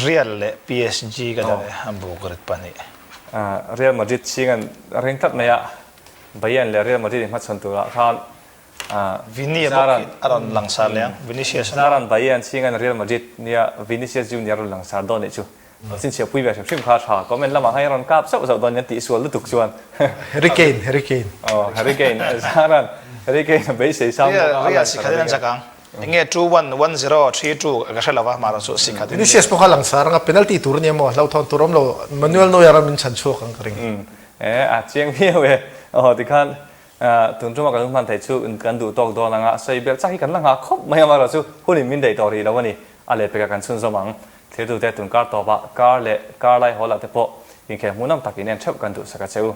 Real leh PSG ka dah e, a buk rit pahnih. Real Madrid ching an ring tlat mai a, Bayern leh Real Madrid inhmachhawn turah khan Vini a bawk hi a rawn langsar leh ang, Vinicius a. Zaran Bayern ching an Real Madrid nia Vinicius Junior rawn langsar dawn nih chu lo chhinchhiah pui ve hrim hrim kha a tha. Comment lamah khan i rawn kap zauh zauh dawn nia tihsual lutuk chuan. Harry Kane, Harry Kane. Aw, Harry Kane, Zaran Harry Kane a beisei sang bawk a, a Real langsar sikhat in an chak ang. Enge 2 1 1 0 3 2 ka hre lo va, mahrawh chu sikhat in. Vinicius pawh kha langsar anga penalty tur a nia maw, hlauhthawn tur awm lo, Manuel Neuer a min chhan chhuak ang ka ring. E, a chiang viau e. Aw, tikhan tun tuma kan hman theih chu kan duh tawk dawn anga sawi belh chak hi kan la nghah khawp mai a, amaherawh chu hunin min daih tawh rih lo a ni. A lehpekah kan chhunzawm ang. Thiltute tun kar tawpah kar leh kar lai hawl ah te pawh inkhel hmuhnawm tak in en theuh kan duhsak a che u.